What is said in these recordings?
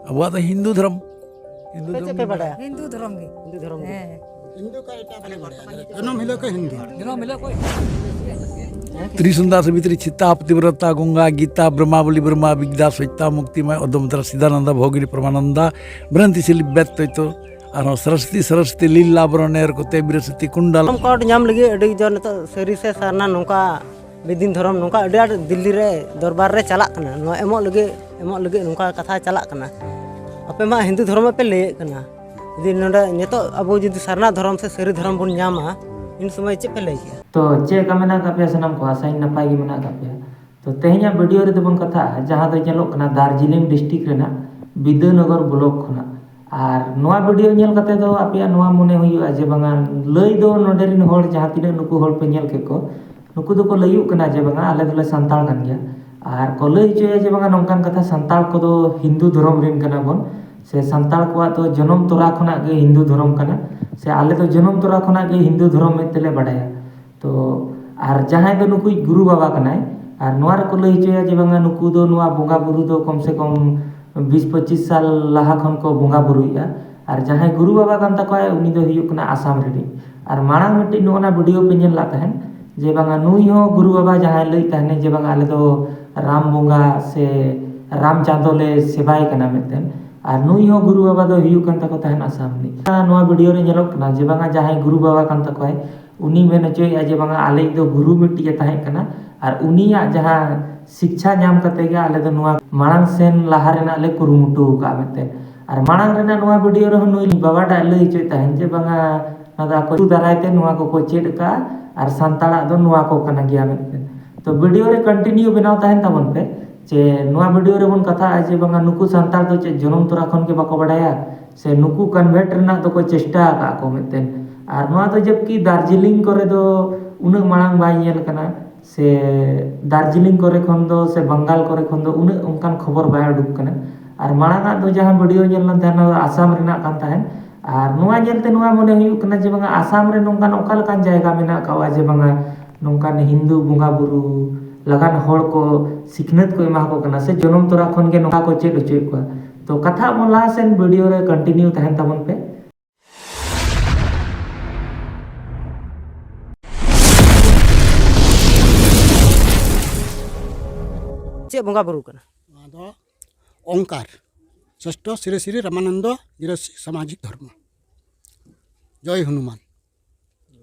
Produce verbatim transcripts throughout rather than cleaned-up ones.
ᱟᱵᱚᱣᱟᱜ ᱫᱚ ᱦᱤᱱᱫᱩ ᱫᱷᱚᱨᱚᱢ᱾ ᱦᱤᱱᱫᱩ ᱟᱯᱮ ᱪᱮᱫ ᱯᱮ ᱵᱟᱲᱟᱭᱟ? ᱦᱤᱱᱫᱩ ᱫᱷᱚᱨᱚᱢ ᱜᱮ᱾ ᱦᱤᱱᱫᱩ ᱫᱷᱚᱨᱚᱢ ᱜᱮ᱾ ᱦᱮᱸ᱾ ᱡᱚᱱᱚᱢ ᱦᱤᱞᱳᱜ ᱠᱚ ᱦᱤᱱᱫᱩ᱾ ᱡᱚᱱᱚᱢ ᱦᱤᱞᱳᱜ ᱠᱚ᱾ ᱛᱨᱤᱥᱩᱱᱫᱟ ᱥᱟᱵᱤᱛᱨᱤ ᱪᱷᱤᱛᱟ ᱯᱚᱛᱤᱵᱨᱚᱛᱟ ᱜᱚᱝᱜᱟ ᱜᱤᱛᱟ ᱵᱨᱚᱦᱢᱟᱵᱚᱞᱤ ᱵᱨᱚᱦᱢᱟ ᱵᱤᱜᱽᱫᱟ ᱥᱚᱪᱛᱟ ᱢᱩᱠᱛᱤᱢᱟᱭ ᱚᱫᱚᱢ ᱫᱷᱟᱨᱟ ᱥᱤᱫᱟᱱᱟᱱᱫᱟ ᱵᱷᱚᱜᱤᱱᱤ ᱯᱨᱚᱢᱟᱱᱟᱱᱫᱟ ᱵᱨᱟᱱᱛᱤ ᱥᱤᱞᱤᱯ ᱵᱮᱛ ᱛᱚᱭᱛᱚ ᱟᱨᱦᱚᱸ ᱥᱨᱚᱥᱛᱤ ᱥᱨᱚᱥᱛᱤ ᱞᱤᱞ ᱞᱟᱵᱨᱚᱱᱮᱨ ᱠᱚᱛᱮ ᱵᱨᱤᱦᱚᱥᱯᱚᱛᱤ ᱠᱩᱱᱰᱟᱞ᱾ ᱫᱷᱚᱨᱚᱢ ᱠᱳᱰ ᱧᱟᱢ ᱞᱟᱹᱜᱤᱫ ᱟᱹᱰᱤ ᱡᱳᱨ ᱱᱤᱛᱚᱜ ᱥᱟᱹᱨᱤ ᱥᱮ ᱥᱟᱨᱱᱟ ᱱᱚᱝᱠᱟ ᱵᱤᱫᱤᱱ ᱫᱷᱚᱨᱚᱢ ᱱᱚᱝᱠᱟ ᱟᱹᱰᱤ ᱟᱸᱴ ᱫᱤᱞᱞᱤ ᱨᱮ ᱫᱚᱨᱵᱟᱨ ᱨᱮ ᱪᱟᱞᱟᱜ ᱠᱟᱱᱟ, ᱱᱚᱣᱟ ᱮᱢᱚᱜ ᱞᱟᱹᱜᱤᱫ ᱮᱢᱚᱜ ᱞᱟᱹᱜᱤᱫ ᱱᱚᱝᱠᱟ ᱠᱟᱛᱷᱟ ᱪᱟᱞᱟᱜ ᱠᱟᱱᱟ᱾ ᱟᱯᱮ ᱢᱟ ᱦᱤᱱᱫᱩ ᱫᱷᱚᱨᱚᱢ ᱯᱮ ᱞᱟᱹᱭᱮᱫ ᱠᱟᱱᱟ, ᱡᱩᱫᱤ ᱱᱚᱰᱮ ᱱᱤᱛᱚᱜ ᱟᱵᱚ ᱡᱩᱫᱤ ᱥᱟᱨᱱᱟ ᱫᱷᱚᱨᱚᱢ ᱥᱮ ᱥᱟᱹᱨᱤ ᱫᱷᱚᱨᱚᱢ ᱵᱚᱱ ᱧᱟᱢᱟ, ᱤᱱ ᱥᱚᱢᱚᱭ ᱪᱮᱫ ᱯᱮ ᱞᱟᱹᱭ ᱠᱮᱭᱟ? ᱛᱚ ᱪᱮᱫ ᱞᱮᱠᱟ ᱢᱮᱱᱟᱜ ᱟᱠᱟᱫ ᱯᱮᱭᱟ ᱥᱟᱱᱟᱢ ᱠᱚ? ᱟᱥᱟᱧ ᱱᱟᱯᱟᱭ ᱜᱮ ᱢᱮᱱᱟᱜ ᱟᱠᱟᱫ ᱯᱮᱭᱟ᱾ ᱛᱚ ᱛᱮᱦᱮᱧᱟᱜ ᱵᱷᱤᱰᱤᱭᱳ ᱨᱮᱫᱚ ᱵᱚᱱ ᱠᱟᱛᱷᱟᱜᱼᱟ ᱡᱟᱦᱟᱸ ᱫᱚ ᱧᱮᱞᱚᱜ ᱠᱟᱱᱟ ᱫᱟᱨᱡᱤᱞᱤᱝ ᱰᱤᱥᱴᱨᱤᱠᱴ ᱨᱮᱱᱟᱜ ᱵᱤᱫᱽᱫᱟᱹᱱᱚᱜᱚᱨ ᱵᱞᱚᱠ ᱠᱷᱚᱱᱟᱜ᱾ ᱟᱨ ᱱᱚᱣᱟ ᱵᱷᱤᱰᱤᱭᱳ ᱧᱮᱞ ᱠᱟᱛᱮ ᱫᱚ ᱟᱯᱮᱭᱟᱜ ᱱᱚᱣᱟ ᱢᱚᱱᱮ ᱦᱩᱭᱩᱜᱼᱟ ᱡᱮ ᱵᱟᱝᱟ ᱞᱟᱹᱭ ᱫᱚ ᱱᱚᱰᱮ ᱨᱮᱱ ᱦᱚᱲ ᱡᱟᱦᱟᱸ ᱛᱤᱱᱟᱹᱜ ᱱᱩᱠᱩ ᱦᱚᱲ ᱯᱮ ᱧᱮᱞ ᱠᱮᱫ ᱠᱚ, ᱱᱩᱠᱩ ᱫᱚᱠᱚ ᱞᱟᱹᱭᱩᱜ ᱠᱟᱱᱟ ᱡᱮ ᱵᱟᱝᱟ ᱟᱞᱮ ᱫᱚᱞᱮ ᱥᱟᱱᱛᱟᱲ ᱠᱟᱱ ᱜᱮᱭᱟ᱾ ᱟᱨ ᱠᱚ ᱞᱟᱹᱭ ᱦᱚᱪᱚᱭᱟ ᱡᱮ ᱵᱟᱝᱟ ᱱᱚᱝᱠᱟᱱ ᱠᱟᱛᱷᱟ ᱥᱟᱱᱛᱟᱲ ᱠᱚᱫᱚ ᱦᱤᱱᱫᱩ ᱫᱷᱚᱨᱚᱢ ᱨᱮᱱ ᱠᱟᱱᱟ ᱵᱚᱱ, ᱥᱮ ᱥᱟᱱᱛᱟᱲ ᱠᱚᱣᱟᱜ ᱫᱚ ᱡᱚᱱᱚᱢ ᱛᱚᱨᱟ ᱠᱷᱚᱱᱟᱜ ᱜᱮ ᱦᱤᱱᱫᱩ ᱫᱷᱚᱨᱚᱢ ᱠᱟᱱᱟ, ᱥᱮ ᱟᱞᱮ ᱫᱚ ᱡᱚᱱᱚᱢ ᱛᱚᱨᱟ ᱠᱷᱚᱱᱟᱜ ᱜᱮ ᱦᱤᱱᱫᱩ ᱫᱷᱚᱨᱚᱢ ᱢᱮᱱᱛᱮ ᱞᱮ ᱵᱟᱰᱟᱭᱟ᱾ ᱛᱚ ᱟᱨ ᱡᱟᱦᱟᱸᱭ ᱫᱚ ᱱᱩᱠᱩᱭᱤᱡ ᱜᱩᱨᱩ ᱵᱟᱵᱟ ᱠᱟᱱᱟᱭ, ᱟᱨ ᱱᱚᱣᱟ ᱨᱮᱠᱚ ᱞᱟᱹᱭ ᱦᱚᱪᱚᱭᱟ ᱡᱮ ᱵᱟᱝᱟ ᱱᱩᱠᱩ ᱫᱚ ᱱᱚᱣᱟ ᱵᱚᱸᱜᱟ ᱵᱩᱨᱩ ᱫᱚ ᱠᱚᱢ ᱥᱮ ᱠᱚᱢ ᱵᱤᱥ ᱯᱚᱸᱪᱤᱥ ᱥᱟᱞ ᱞᱟᱦᱟ ᱠᱷᱚᱱ ᱠᱚ ᱵᱚᱸᱜᱟ ᱵᱩᱨᱩᱭᱮᱫᱼᱟ᱾ ᱟᱨ ᱡᱟᱦᱟᱸᱭ ᱜᱩᱨᱩ ᱵᱟᱵᱟ ᱠᱟᱱ ᱛᱟᱠᱚᱣᱟᱭ ᱩᱱᱤ ᱫᱚ ᱦᱩᱭᱩᱜ ᱠᱟᱱᱟ ᱟᱥᱟᱢ ᱨᱤᱱᱤᱡ᱾ ᱟᱨ ᱢᱟᱲᱟᱝ ᱢᱤᱫᱴᱤᱡ ᱱᱚᱜᱼᱚ ᱱᱟ ᱵᱷᱤᱰᱤᱭᱳ ᱯᱮ ᱧᱮᱞ ᱞᱟᱜ ᱛᱟᱦᱮᱱ ᱡᱮ ᱵᱟᱝᱟ ᱱᱩᱭ ᱦᱚᱸ ᱜᱩᱨᱩ ᱵᱟᱵᱟ ᱡᱟᱦᱟᱸᱭ ᱞᱟᱹᱭᱮᱫ ᱛᱟᱦᱮᱱᱟ ᱡᱮ ᱵᱟᱝᱟ ᱟᱞᱮ ᱫᱚ ᱨᱟᱢ ᱵᱚᱸᱜᱟ ᱥᱮ ᱨᱟᱢ ᱪᱟᱸᱫᱚ ᱞᱮ ᱥᱮᱵᱟᱭ ᱠᱟᱱᱟ ᱢᱮᱱᱛᱮ, ᱟᱨ ᱱᱩᱭ ᱦᱚᱸ ᱜᱩᱨᱩ ᱵᱟᱵᱟ ᱫᱚ ᱦᱩᱭᱩᱜ ᱠᱟᱱ ᱛᱟᱠᱚ ᱛᱟᱦᱮᱱ ᱟᱥᱟᱢ ᱨᱤᱱᱤᱡ᱾ ᱱᱚᱣᱟ ᱵᱷᱤᱰᱤᱭᱳ ᱨᱮ ᱧᱮᱞᱚᱜ ᱠᱟᱱᱟ ᱡᱮ ᱵᱟᱝᱟ ᱡᱟᱦᱟᱸᱭ ᱜᱩᱨᱩ ᱵᱟᱵᱟ ᱠᱟᱱ ᱛᱟᱠᱚᱣᱟᱭ ᱩᱱᱤ ᱢᱮᱱ ᱦᱚᱪᱚᱭᱮᱫᱼᱟ ᱡᱮ ᱵᱟᱝᱟ ᱟᱞᱮᱭᱤᱡ ᱫᱚ ᱜᱩᱨᱩ ᱢᱤᱫᱴᱤᱡ ᱮ ᱛᱟᱦᱮᱸ ᱠᱟᱱᱟ, ᱟᱨ ᱩᱱᱤᱭᱟᱜ ᱡᱟᱦᱟᱸ ᱥᱤᱠᱪᱷᱟ ᱧᱟᱢ ᱠᱟᱛᱮ ᱜᱮ ᱟᱞᱮ ᱫᱚ ᱱᱚᱣᱟ ᱢᱟᱲᱟᱝ ᱥᱮᱱ ᱞᱟᱦᱟ ᱨᱮᱱᱟᱜ ᱞᱮ ᱠᱩᱨᱩᱢᱩᱴᱩ ᱟᱠᱟᱫᱼᱟ ᱢᱮᱱᱛᱮ᱾ ᱟᱨ ᱢᱟᱲᱟᱝ ᱨᱮᱱᱟᱜ ᱱᱚᱣᱟ ᱵᱷᱤᱰᱤᱭᱳ ᱨᱮᱦᱚᱸ ᱱᱩᱭ ᱵᱟᱵᱟ ᱴᱟᱜ ᱞᱟᱹᱭ ᱦᱚᱪᱚᱭᱮᱫ ᱛᱟᱦᱮᱸᱫ ᱡᱮ ᱵᱟᱝᱟ ᱱᱚᱣᱟ ᱫᱚ ᱟᱠᱚ ᱫᱟᱨᱟᱭ ᱛᱮ ᱱᱚᱣᱟ ᱠᱚᱠᱚ ᱪᱮᱫ ᱟᱠᱟᱫᱼᱟ ᱟᱨ ᱥᱟᱱᱛᱟᱲᱟᱜ ᱫᱚ ᱱᱚᱣᱟ ᱠᱚ ᱠᱟᱱᱟ ᱜᱮᱭᱟ ᱢᱮᱱᱛᱮ᱾ ᱛᱚ ᱵᱷᱤᱰᱤᱭᱳ ᱨᱮ ᱠᱚᱱᱴᱤᱱᱤᱭᱩ ᱵᱮᱱᱟᱣ ᱛᱟᱦᱮᱱ ᱛᱟᱵᱚᱱ ᱯᱮ ᱡᱮ ᱱᱚᱣᱟ ᱵᱷᱤᱰᱤᱭᱳ ᱨᱮᱵᱚᱱ ᱠᱟᱛᱷᱟᱜᱼᱟ ᱡᱮ ᱵᱟᱝᱟ ᱱᱩᱠᱩ ᱥᱟᱱᱛᱟᱲ ᱫᱚ ᱪᱮᱫ ᱡᱚᱱᱚᱢ ᱛᱚᱨᱟ ᱠᱷᱚᱱ ᱜᱮ ᱵᱟᱠᱚ ᱵᱟᱰᱟᱭᱟ ᱥᱮ ᱱᱩᱠᱩ ᱠᱚᱱᱵᱷᱟᱨᱴ ᱨᱮᱱᱟᱜ ᱫᱚᱠᱚ ᱪᱮᱥᱴᱟ ᱟᱠᱟᱫ ᱠᱚ ᱢᱤᱫᱴᱮᱱ᱾ ᱟᱨ ᱱᱚᱣᱟ ᱫᱚ ᱡᱚᱵᱠᱤ ᱫᱟᱨᱡᱤᱞᱤᱝ ᱠᱚᱨᱮ ᱫᱚ ᱩᱱᱟᱹᱜ ᱢᱟᱲᱟᱝ ᱵᱟᱭ ᱧᱮᱞ ᱠᱟᱱᱟ, ᱥᱮ ᱫᱟᱨᱡᱤᱞᱤᱝ ᱠᱚᱨᱮ ᱠᱷᱚᱱ ᱫᱚ ᱥᱮ ᱵᱟᱝᱜᱟᱞ ᱠᱚᱨᱮ ᱠᱷᱚᱱ ᱫᱚ ᱩᱱᱟᱹᱜ ᱚᱱᱠᱟᱱ ᱠᱷᱚᱵᱚᱨ ᱵᱟᱭ ᱩᱰᱩᱠ ᱠᱟᱱᱟ᱾ ᱟᱨ ᱢᱟᱲᱟᱝ ᱟᱜ ᱫᱚ ᱡᱟᱦᱟᱸ ᱵᱷᱤᱰᱤᱭᱳ ᱧᱮᱞ ᱞᱮᱱ ᱛᱟᱦᱮᱱᱟ ᱚᱱᱟ ᱫᱚ ᱟᱥᱟᱢ ᱨᱮᱱᱟᱜ ᱠᱟᱱ ᱛᱟᱦᱮᱸᱫ᱾ ᱟᱨ ᱱᱚᱣᱟ ᱧᱮᱞᱛᱮ ᱱᱚᱣᱟ ᱢᱚᱱᱮ ᱦᱩᱭᱩᱜ ᱠᱟᱱᱟ ᱡᱮ ᱵᱟᱝᱟ ᱟᱥᱟᱢ ᱨᱮ ᱱᱚᱝᱠᱟᱱ ᱚᱠᱟ ᱞᱮᱠᱟᱱ ᱡᱟᱭᱜᱟ ᱢᱮᱱᱟᱜ ᱟᱠᱟᱫᱼᱟ ᱡᱮ ᱵᱟᱝᱟ ᱱᱚᱝᱠᱟᱱ ᱦᱤᱱᱫᱩ ᱵᱚᱸᱜᱟ ᱵᱩᱨᱩ ᱞᱟᱜᱟᱱ ᱦᱚᱲ ᱠᱚ ᱥᱤᱠᱷᱱᱟᱹᱛ ᱠᱚ ᱮᱢᱟ ᱠᱚ ᱠᱟᱱᱟ ᱥᱮ ᱡᱚᱱᱚᱢ ᱛᱚᱨᱟ ᱠᱷᱚᱱ ᱜᱮ ᱱᱚᱝᱠᱟ ᱠᱚ ᱪᱮᱫ ᱦᱚᱪᱚᱭᱮᱫ ᱠᱚᱣᱟ᱾ ᱛᱚ ᱠᱟᱛᱷᱟ ᱵᱚᱱ ᱞᱟᱦᱟ ᱥᱮᱱ, ᱵᱷᱤᱰᱤᱭᱳ ᱨᱮ ᱠᱚᱱᱴᱤᱱᱤᱭᱩ ᱛᱟᱦᱮᱱ ᱛᱟᱵᱚᱱ ᱯᱮ᱾ ᱪᱮᱫ ᱵᱚᱸᱜᱟ ᱵᱩᱨᱩ ᱠᱟᱱᱟ? ᱱᱚᱣᱟ ᱫᱚ ᱳᱝᱠᱟᱨ, ᱥᱨᱮᱥᱴᱷᱚ ᱥᱨᱤ ᱥᱨᱤ ᱨᱟᱢᱟᱱᱚᱱᱫᱚ ᱜᱤᱨᱚᱥᱤ ᱥᱟᱢᱟᱡᱤᱠ ᱫᱷᱚᱨᱢᱚ᱾ ᱡᱚᱭ ᱦᱚᱱᱩᱢᱟᱱ᱾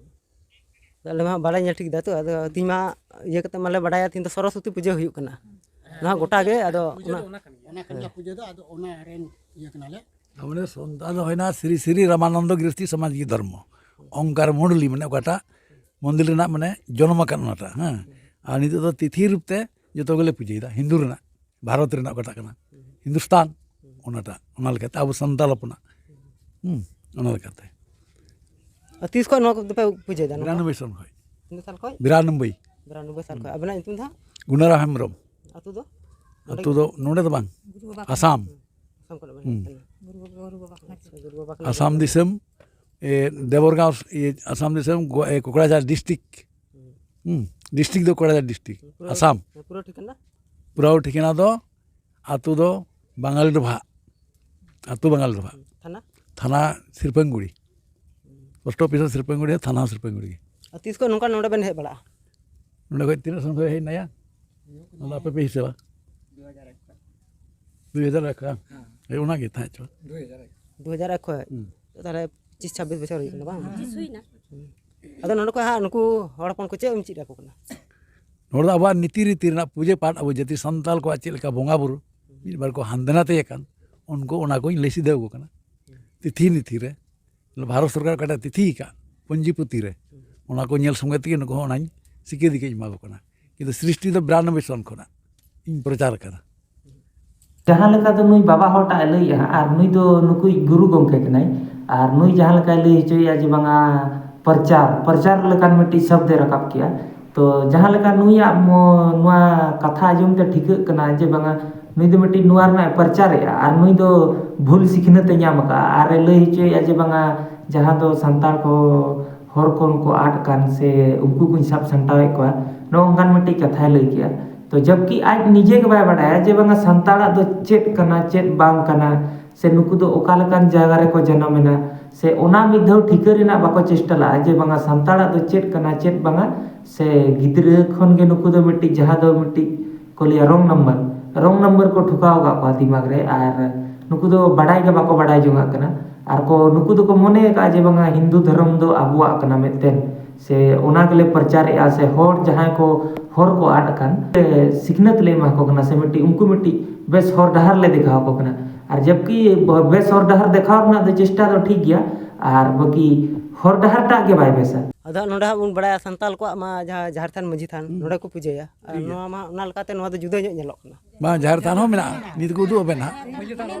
ᱟᱞᱮ ᱢᱟ ᱵᱟᱞᱮ ᱧᱮᱞ ᱴᱷᱤᱠ ᱫᱟ ᱛᱚ, ᱟᱫᱚ ᱛᱤᱦᱤᱧ ᱢᱟ ᱤᱭᱟᱹ ᱠᱟᱛᱮ ᱢᱟᱞᱮ ᱵᱟᱰᱟᱭᱟ, ᱛᱤᱦᱤᱧ ᱫᱚ ᱥᱚᱨᱚᱥᱚᱛᱤ ᱯᱩᱡᱟᱹ ᱦᱩᱭᱩᱜ ᱠᱟᱱᱟ᱾ ᱱᱚᱣᱟ ᱜᱚᱴᱟ ᱜᱮ, ᱟᱫᱚ ᱯᱩᱡᱟᱹ ᱚᱱᱟ ᱫᱚ ᱚᱱᱟ ᱠᱟᱱ ᱜᱮᱭᱟ᱾ ᱚᱱᱟ ᱠᱟᱱ ᱜᱮᱭᱟ ᱯᱩᱡᱟᱹ ᱫᱚ, ᱟᱫᱚ ᱚᱱᱟ ᱨᱮᱱ ᱤᱭᱟᱹ ᱠᱟᱱᱟᱞᱮ᱾ ᱢᱟᱱᱮ ᱥᱚᱱᱛᱟ ᱫᱚ ᱦᱩᱭᱱᱟ ᱥᱨᱤ ᱥᱨᱤ ᱨᱟᱢᱟᱱᱚᱱᱫᱚ ᱜᱤᱨᱤᱥᱛᱤ ᱥᱟᱢᱟᱡᱤᱠ ᱫᱷᱚᱨᱢᱚ, ᱚᱝᱠᱟᱨ ᱢᱚᱱᱰᱚᱞᱤ, ᱢᱟᱱᱮ ᱚᱠᱟᱴᱟᱜ ᱢᱚᱱᱫᱤᱨ ᱨᱮᱱᱟᱜ ᱢᱟᱱᱮ ᱡᱚᱱᱚᱢ ᱟᱠᱟᱱ ᱚᱱᱟᱴᱟᱜ, ᱦᱮᱸ᱾ ᱟᱨ ᱱᱤᱛᱚᱜ ᱫᱚ ᱛᱤᱛᱷᱤ ᱨᱩᱯ ᱛᱮ ᱡᱚᱛᱚ ᱜᱮᱞᱮ ᱯᱩᱡᱟᱹᱭᱮᱫᱟ, ᱦᱤᱱᱫᱩ ᱨᱮᱱᱟᱜ, ᱵᱷᱟᱨᱚᱛ ᱨᱮᱱᱟᱜ ᱚᱠᱟᱴᱟᱜ ᱠᱟᱱᱟ, ᱦᱤᱱᱫᱩᱥᱛᱟᱱ, ᱚᱱᱟᱴᱟᱜ, ᱚᱱᱟ ᱞᱮᱠᱟᱛᱮ ᱟᱵᱚ ᱥᱟᱱᱛᱟᱲ ᱦᱚᱯᱚᱱᱟᱜ, ᱦᱩᱸ, ᱚᱱᱟ ᱞᱮᱠᱟᱛᱮ᱾ ᱟᱨ ᱛᱤᱥ ᱠᱷᱚᱱ ᱱᱚᱣᱟ ᱠᱚᱫᱚ ᱯᱮ ᱯᱩᱡᱟᱹᱭᱮᱫᱟ ᱱᱚᱝᱠᱟ? ᱵᱤᱨᱟᱱᱚᱵᱵᱳᱭ ᱥᱚᱱ ᱠᱷᱚᱱ᱾ ᱛᱤᱱᱟᱹᱜ ᱥᱟᱞ ᱠᱷᱚᱱ? ᱵᱤᱨᱟᱱᱚᱵᱵᱳᱭ᱾ ᱵᱤᱨᱟᱱᱚᱵᱵᱳᱭ ᱥᱟᱞ ᱠᱷᱚᱱ᱾ ᱟᱵᱮᱱᱟᱜ ᱧᱩᱛᱩᱢ ᱫᱚ ᱦᱟᱸᱜ? ᱜᱩᱱᱟᱨᱟᱢ ᱦᱮᱢᱵᱨᱚᱢ᱾ ᱟᱹᱛᱩ ᱫᱚ? ᱟᱹᱛᱩ ᱫᱚ ᱱᱚᱰᱮ ᱫᱚ ᱵᱟᱝ, ᱟᱥᱟᱢ᱾ ᱟᱥᱟᱢ ᱠᱷᱚᱱ ᱵᱮᱱ ᱦᱩᱸ᱾ ᱦᱮᱡ ᱠᱟᱱᱟ? ᱟᱪᱪᱷᱟ, ᱜᱩᱨᱩ ᱵᱟᱵᱟ ᱠᱷᱚᱱ᱾ ᱟᱥᱟᱢ ᱫᱤᱥᱚᱢ, ᱮ, ᱫᱮᱵᱚᱨᱜᱟᱸᱣ, ᱤᱭᱟᱹ, ᱟᱥᱟᱢ ᱫᱤᱥᱚᱢ, ᱜᱳ-, ᱮ, ᱠᱳᱠᱲᱟᱡᱷᱟᱲ ᱰᱤᱥᱴᱨᱤᱠᱴ᱾ ᱦᱩᱸ᱾ ᱰᱤᱥᱴᱨᱤᱠᱴ ᱫᱚ ᱠᱳᱠᱲᱟᱡᱷᱟᱲ ᱰᱤᱥᱴᱨᱤᱠᱴ, ᱯᱩᱨᱟᱹ, ᱟᱥᱟᱢ᱾ ᱯᱩᱨᱟᱹ ᱴᱷᱤᱠᱟᱹᱱᱟ? ᱯᱩᱨᱟᱹ ᱴᱷᱤᱠᱟᱹᱱᱟ ᱫᱚ ᱟᱹᱛᱩ ᱫᱚ ᱵᱟᱝᱜᱟᱞᱤ ᱰᱚᱵᱷᱟᱜ, ᱟᱹᱛᱩ ᱵᱟᱝᱜᱟᱞᱤ ᱰᱚᱵᱷᱟᱜ᱾ ᱛᱷᱟᱱᱟ? ᱛᱷᱟᱱᱟ ᱥᱤᱨᱯᱟᱹᱝᱜᱩᱲᱤ, ᱯᱳᱥᱴ ᱚᱯᱷᱤᱥ ᱦᱚᱸ ᱥᱤᱨᱯᱟᱹᱝᱜᱩᱲᱤ, ᱛᱷᱟᱱᱟ ᱦᱚᱸ ᱥᱤᱨᱯᱟᱹᱝᱜᱩᱲᱤ᱾ ᱟᱨ ᱛᱤᱥ ᱠᱷᱚᱱ ᱱᱚᱝᱠᱟ ᱱᱚᱰᱮ ᱵᱮᱱ ᱦᱮᱡ ᱵᱟᱲᱟᱜᱼᱟ? ᱱᱚᱰᱮ ᱠᱷᱚᱡ ᱛᱤᱱᱟᱹᱜ ᱥᱚᱢᱚᱭ ᱠᱷᱚᱡ ᱦᱮᱡ ᱮᱱᱟᱭᱟ? ᱚᱱᱟ ᱟᱯᱮ ᱯᱮ ᱦᱤᱥᱟᱹᱵᱟ? ᱫᱩ ᱦᱟᱡᱟᱨ ᱮᱠ ᱠᱷᱚᱱ᱾ ᱫᱩ ᱦᱟᱡᱟᱨ ᱮᱠ ᱠᱷᱚᱱ? ᱦᱮᱸ᱾ ᱦᱳᱭ, ᱚᱱᱟᱜᱮ ᱛᱟᱦᱮᱸ ᱦᱚᱪᱚ᱾ ᱫᱩ ᱦᱟᱡᱟᱨ ᱮᱠ ᱠᱷᱚᱱ᱾ ᱦᱩᱸ᱾ ᱛᱟᱦᱚᱞᱮ ᱯᱚᱸᱪᱤᱥ ᱪᱷᱟᱵᱵᱤᱥ ᱵᱚᱪᱷᱚᱨ ᱦᱩᱭᱩᱜ ᱠᱟᱱᱟ ᱵᱟᱝ? ᱯᱚᱸᱪᱤᱥ ᱦᱩᱭᱱᱟ᱾ ᱦᱩᱸ᱾ ᱟᱫᱚ ᱱᱚᱰᱮ ᱠᱷᱚᱡ ᱦᱟᱸᱜ ᱱᱩᱠᱩ ᱦᱚᱲ ᱦᱚᱯᱚᱱ ᱠᱚ ᱪᱮᱫ ᱮᱢ ᱪᱮᱫ ᱟᱠᱚ ᱠᱟᱱᱟ? ᱱᱚᱰᱮ ᱫᱚ ᱟᱵᱚᱣᱟᱜ ᱱᱤᱛᱤ ᱨᱤᱛᱤ ᱨᱮᱱᱟᱜ ᱯᱩᱡᱟᱹ ᱯᱟᱴ, ᱟᱵᱚ ᱡᱟᱹᱛᱤ ᱥᱟᱱᱛᱟᱲ ᱠᱚᱣᱟᱜ ᱪᱮᱫ ᱞᱮᱠᱟ ᱵᱚᱸᱜᱟ ᱵᱩᱨᱩ, ᱢᱤᱫ ᱵᱟᱨ ᱠᱚ ᱦᱟᱱᱛᱮ ᱱᱟᱛᱮ ᱟᱠᱟᱱ, ᱩᱱᱠᱩ ᱚᱱᱟ ᱠᱚᱧ ᱞᱟᱹᱭ ᱥᱤᱫᱷᱟᱹ ᱟᱠᱚ ᱠᱟᱱᱟ᱾ ᱛᱤᱛᱷᱤ ᱱᱤᱛᱷᱤ ᱨᱮ, ᱵᱷᱟᱨᱚᱛ ᱥᱚᱨᱠᱟᱨ ᱚᱠᱟᱴᱟᱜ ᱛᱤᱛᱷᱤ ᱟᱠᱟᱫ ᱯᱚᱧᱡᱤ ᱯᱩᱛᱷᱤ ᱨᱮ, ᱚᱱᱟ ᱠᱚ ᱧᱮᱞ ᱥᱚᱸᱜᱮ ᱛᱮᱜᱮ ᱱᱩᱠᱩ ᱦᱚᱸ ᱚᱱᱟᱧ ᱥᱤᱠᱟᱹᱨᱤ ᱠᱟᱹᱧ ᱮᱢᱟ ᱠᱚ ᱠᱟᱱᱟ᱾ ᱠᱤᱱᱛᱩ ᱥᱨᱤᱥᱴᱤ ᱫᱚ ᱵᱤᱨᱟᱱᱚᱵᱵᱳᱭ ᱥᱚᱱ ᱠᱷᱚᱱᱟᱜ ᱤᱧ ᱯᱨᱚᱪᱟᱨ ᱟᱠᱟᱫᱟ᱾ ᱡᱟᱦᱟᱸ ᱞᱮᱠᱟ ᱫᱚ ᱱᱩᱭ ᱵᱟᱵᱟ ᱦᱚᱲ ᱴᱟᱜ ᱮ ᱞᱟᱹᱭᱮᱜᱼᱟ, ᱟᱨ ᱱᱩᱭ ᱫᱚ ᱱᱩᱠᱩᱭᱤᱡ ᱜᱩᱨᱩ ᱜᱚᱢᱠᱮ ᱠᱟᱱᱟᱭ, ᱟᱨ ᱱᱩᱭ ᱡᱟᱦᱟᱸ ᱞᱮᱠᱟᱭ ᱞᱟᱹᱭ ᱦᱚᱪᱚᱭᱮᱜᱼᱟ ᱡᱮ ᱵᱟᱝᱟ ᱯᱨᱚᱪᱟᱨ, ᱯᱨᱚᱪᱟᱨ ᱞᱮᱠᱟᱱ ᱢᱤᱫᱴᱤᱡ ᱥᱚᱵᱫᱮ ᱨᱟᱠᱟᱵ ᱠᱮᱜᱼᱟ᱾ ᱛᱚ ᱡᱟᱦᱟᱸ ᱞᱮᱠᱟ ᱱᱩᱭᱟᱜ ᱢᱚ-, ᱱᱚᱣᱟ ᱠᱟᱛᱷᱟ ᱟᱸᱡᱚᱢ ᱛᱮ ᱴᱷᱤᱠᱟᱹᱜ ᱠᱟᱱᱟ ᱡᱮ ᱵᱟᱝᱟ ᱱᱩᱭ ᱫᱚ ᱢᱤᱫᱴᱤᱡ ᱱᱚᱣᱟ ᱨᱮᱱᱟᱜ ᱮ ᱯᱨᱚᱪᱟᱨᱮᱜᱼᱟ, ᱟᱨ ᱱᱩᱭ ᱫᱚ ᱵᱷᱩᱞ ᱥᱤᱠᱷᱱᱟᱹᱛ ᱮ ᱧᱟᱢ ᱟᱠᱟᱫᱼᱟ, ᱟᱨ ᱮ ᱞᱟᱹᱭ ᱦᱚᱪᱚᱭᱮᱜᱼᱟ ᱡᱮ ᱵᱟᱝᱟ ᱡᱟᱦᱟᱸ ᱫᱚ ᱥᱟᱱᱛᱟᱲ ᱠᱚ ᱦᱚᱲ ᱠᱚ ᱠᱚ ᱟᱫ ᱠᱟᱱ ᱥᱮ ᱩᱱᱠᱩ ᱠᱚᱧ ᱥᱟᱵ ᱥᱟᱢᱴᱟᱣᱮᱫ ᱠᱚᱣᱟ, ᱱᱚᱜᱼᱚ ᱱᱚᱝᱠᱟᱱ ᱢᱤᱫᱴᱤᱡ ᱠᱟᱛᱷᱟᱭ ᱞᱟᱹᱭ ᱠᱮᱜᱼᱟ᱾ ᱛᱚ ᱡᱚᱵᱠᱤ ᱟᱡ ᱱᱤᱡᱮ ᱜᱮ ᱵᱟᱭ ᱵᱟᱰᱟᱭᱟ ᱡᱮ ᱵᱟᱝᱟ ᱥᱟᱱᱛᱟᱲᱟᱜ ᱫᱚ ᱪᱮᱫ ᱠᱟᱱᱟ, ᱪᱮᱫ ᱵᱟᱝ ᱠᱟᱱᱟ, ᱥᱮ ᱱᱩᱠᱩ ᱫᱚ ᱚᱠᱟ ᱞᱮᱠᱟᱱ ᱡᱟᱭᱜᱟ ᱨᱮᱠᱚ ᱡᱟᱱᱟᱢ ᱮᱱᱟ, ᱥᱮ ᱚᱱᱟ ᱢᱤᱫ ᱫᱷᱟᱣ ᱴᱷᱤᱠᱟᱹ ᱨᱮᱱᱟᱜ ᱵᱟᱠᱚ ᱪᱮᱥᱴᱟ ᱞᱟᱜᱼᱟ ᱡᱮ ᱵᱟᱝᱟ ᱥᱟᱱᱛᱟᱲᱟᱜ ᱫᱚ ᱪᱮᱫ ᱠᱟᱱᱟ, ᱪᱮᱫ ᱵᱟᱝᱟ᱾ ᱥᱮ ᱜᱤᱫᱽᱨᱟᱹ ᱠᱷᱚᱱ ᱜᱮ ᱱᱩᱠᱩ ᱫᱚ ᱢᱤᱫᱴᱤᱡ ᱡᱟᱦᱟᱸ ᱫᱚ ᱢᱤᱫᱴᱤᱡ ᱠᱚ ᱞᱟᱹᱭᱟ ᱨᱚᱝ ᱱᱟᱢᱵᱟᱨ, ᱨᱚᱝ ᱱᱟᱢᱵᱟᱨ ᱠᱚ ᱴᱷᱚᱠᱟᱣ ᱟᱠᱟᱫ ᱠᱚᱣᱟ ᱫᱤᱢᱟᱜᱽ ᱨᱮ, ᱟᱨ ᱱᱩᱠᱩ ᱫᱚ ᱵᱟᱰᱟᱭ ᱜᱮ ᱵᱟᱠᱚ ᱵᱟᱰᱟᱭ ᱡᱚᱝᱟᱜ ᱠᱟᱱᱟ᱾ ᱟᱨ ᱠᱚ, ᱱᱩᱠᱩ ᱫᱚᱠᱚ ᱢᱚᱱᱮ ᱟᱠᱟᱫᱼᱟ ᱡᱮ ᱵᱟᱝᱟ ᱦᱤᱱᱫᱩ ᱫᱷᱚᱨᱚᱢ ᱫᱚ ᱟᱵᱚᱣᱟᱜ ᱠᱟᱱᱟ ᱢᱤᱫᱴᱮᱱ, ᱥᱮ ᱚᱱᱟ ᱜᱮᱞᱮ ᱯᱨᱚᱪᱟᱨᱮᱜᱼᱟ, ᱥᱮ ᱦᱚᱲ ᱡᱟᱦᱟᱸᱭ ᱠᱚ, ᱦᱚᱨ ᱠᱚ ᱟᱫ ᱟᱠᱟᱱ, ᱥᱤᱠᱷᱱᱟᱹᱛ ᱞᱮ ᱮᱢᱟ ᱠᱚ ᱠᱟᱱᱟ, ᱥᱮ ᱢᱤᱫᱴᱤᱡ ᱩᱱᱠᱩ ᱢᱤᱫᱴᱤᱡ ᱵᱮᱥ ᱦᱚᱨ ᱰᱟᱦᱟᱨ ᱞᱮ ᱫᱮᱠᱷᱟᱣ ᱟᱠᱚ ᱠᱟᱱᱟ᱾ ᱟᱨ ᱡᱚᱵᱠᱤ ᱵᱮᱥ ᱦᱚᱨ ᱰᱟᱦᱟᱨ ᱫᱮᱠᱷᱟᱣ ᱨᱮᱱᱟᱜ ᱫᱚ ᱪᱮᱥᱴᱟ ᱫᱚ ᱴᱷᱤᱠ ᱜᱮᱭᱟ, ᱟᱨ ᱵᱟᱹᱠᱤ ᱦᱚᱨ ᱰᱟᱦᱟᱨ ᱴᱟᱜ ᱜᱮ ᱵᱟᱭ ᱵᱮᱥᱟ᱾ ᱟᱫᱚ ᱦᱟᱸᱜ ᱱᱚᱰᱮ ᱦᱟᱸᱜ ᱵᱚᱱ ᱵᱟᱲᱟᱭᱟ ᱥᱟᱱᱛᱟᱞ ᱠᱚᱣᱟᱜ ᱢᱟ ᱡᱟᱦᱟᱸ ᱡᱟᱦᱮᱨ ᱛᱷᱟᱱ ᱢᱟᱹᱡᱷᱤ ᱛᱷᱟᱱ, ᱦᱩᱸ᱾ ᱱᱚᱰᱮ ᱠᱚ ᱯᱩᱡᱟᱹᱭᱟ᱾ ᱟᱨ ᱴᱷᱤᱠ ᱜᱮᱭᱟ᱾ ᱱᱚᱣᱟ ᱢᱟ ᱚᱱᱟ ᱞᱮᱠᱟᱛᱮ ᱱᱚᱣᱟ ᱫᱚ ᱡᱩᱫᱟᱹ ᱧᱚᱜ ᱧᱮᱞᱚᱜ ᱠᱟᱱᱟ᱾ ᱵᱟᱝ, ᱡᱟᱦᱮᱨ ᱛᱷᱟᱱ ᱦᱚᱸ ᱢᱮᱱᱟᱜᱼᱟ, ᱱᱤᱛ ᱠᱚ ᱩᱫᱩᱜ ᱟᱵᱮᱱ ᱦᱟᱸᱜ᱾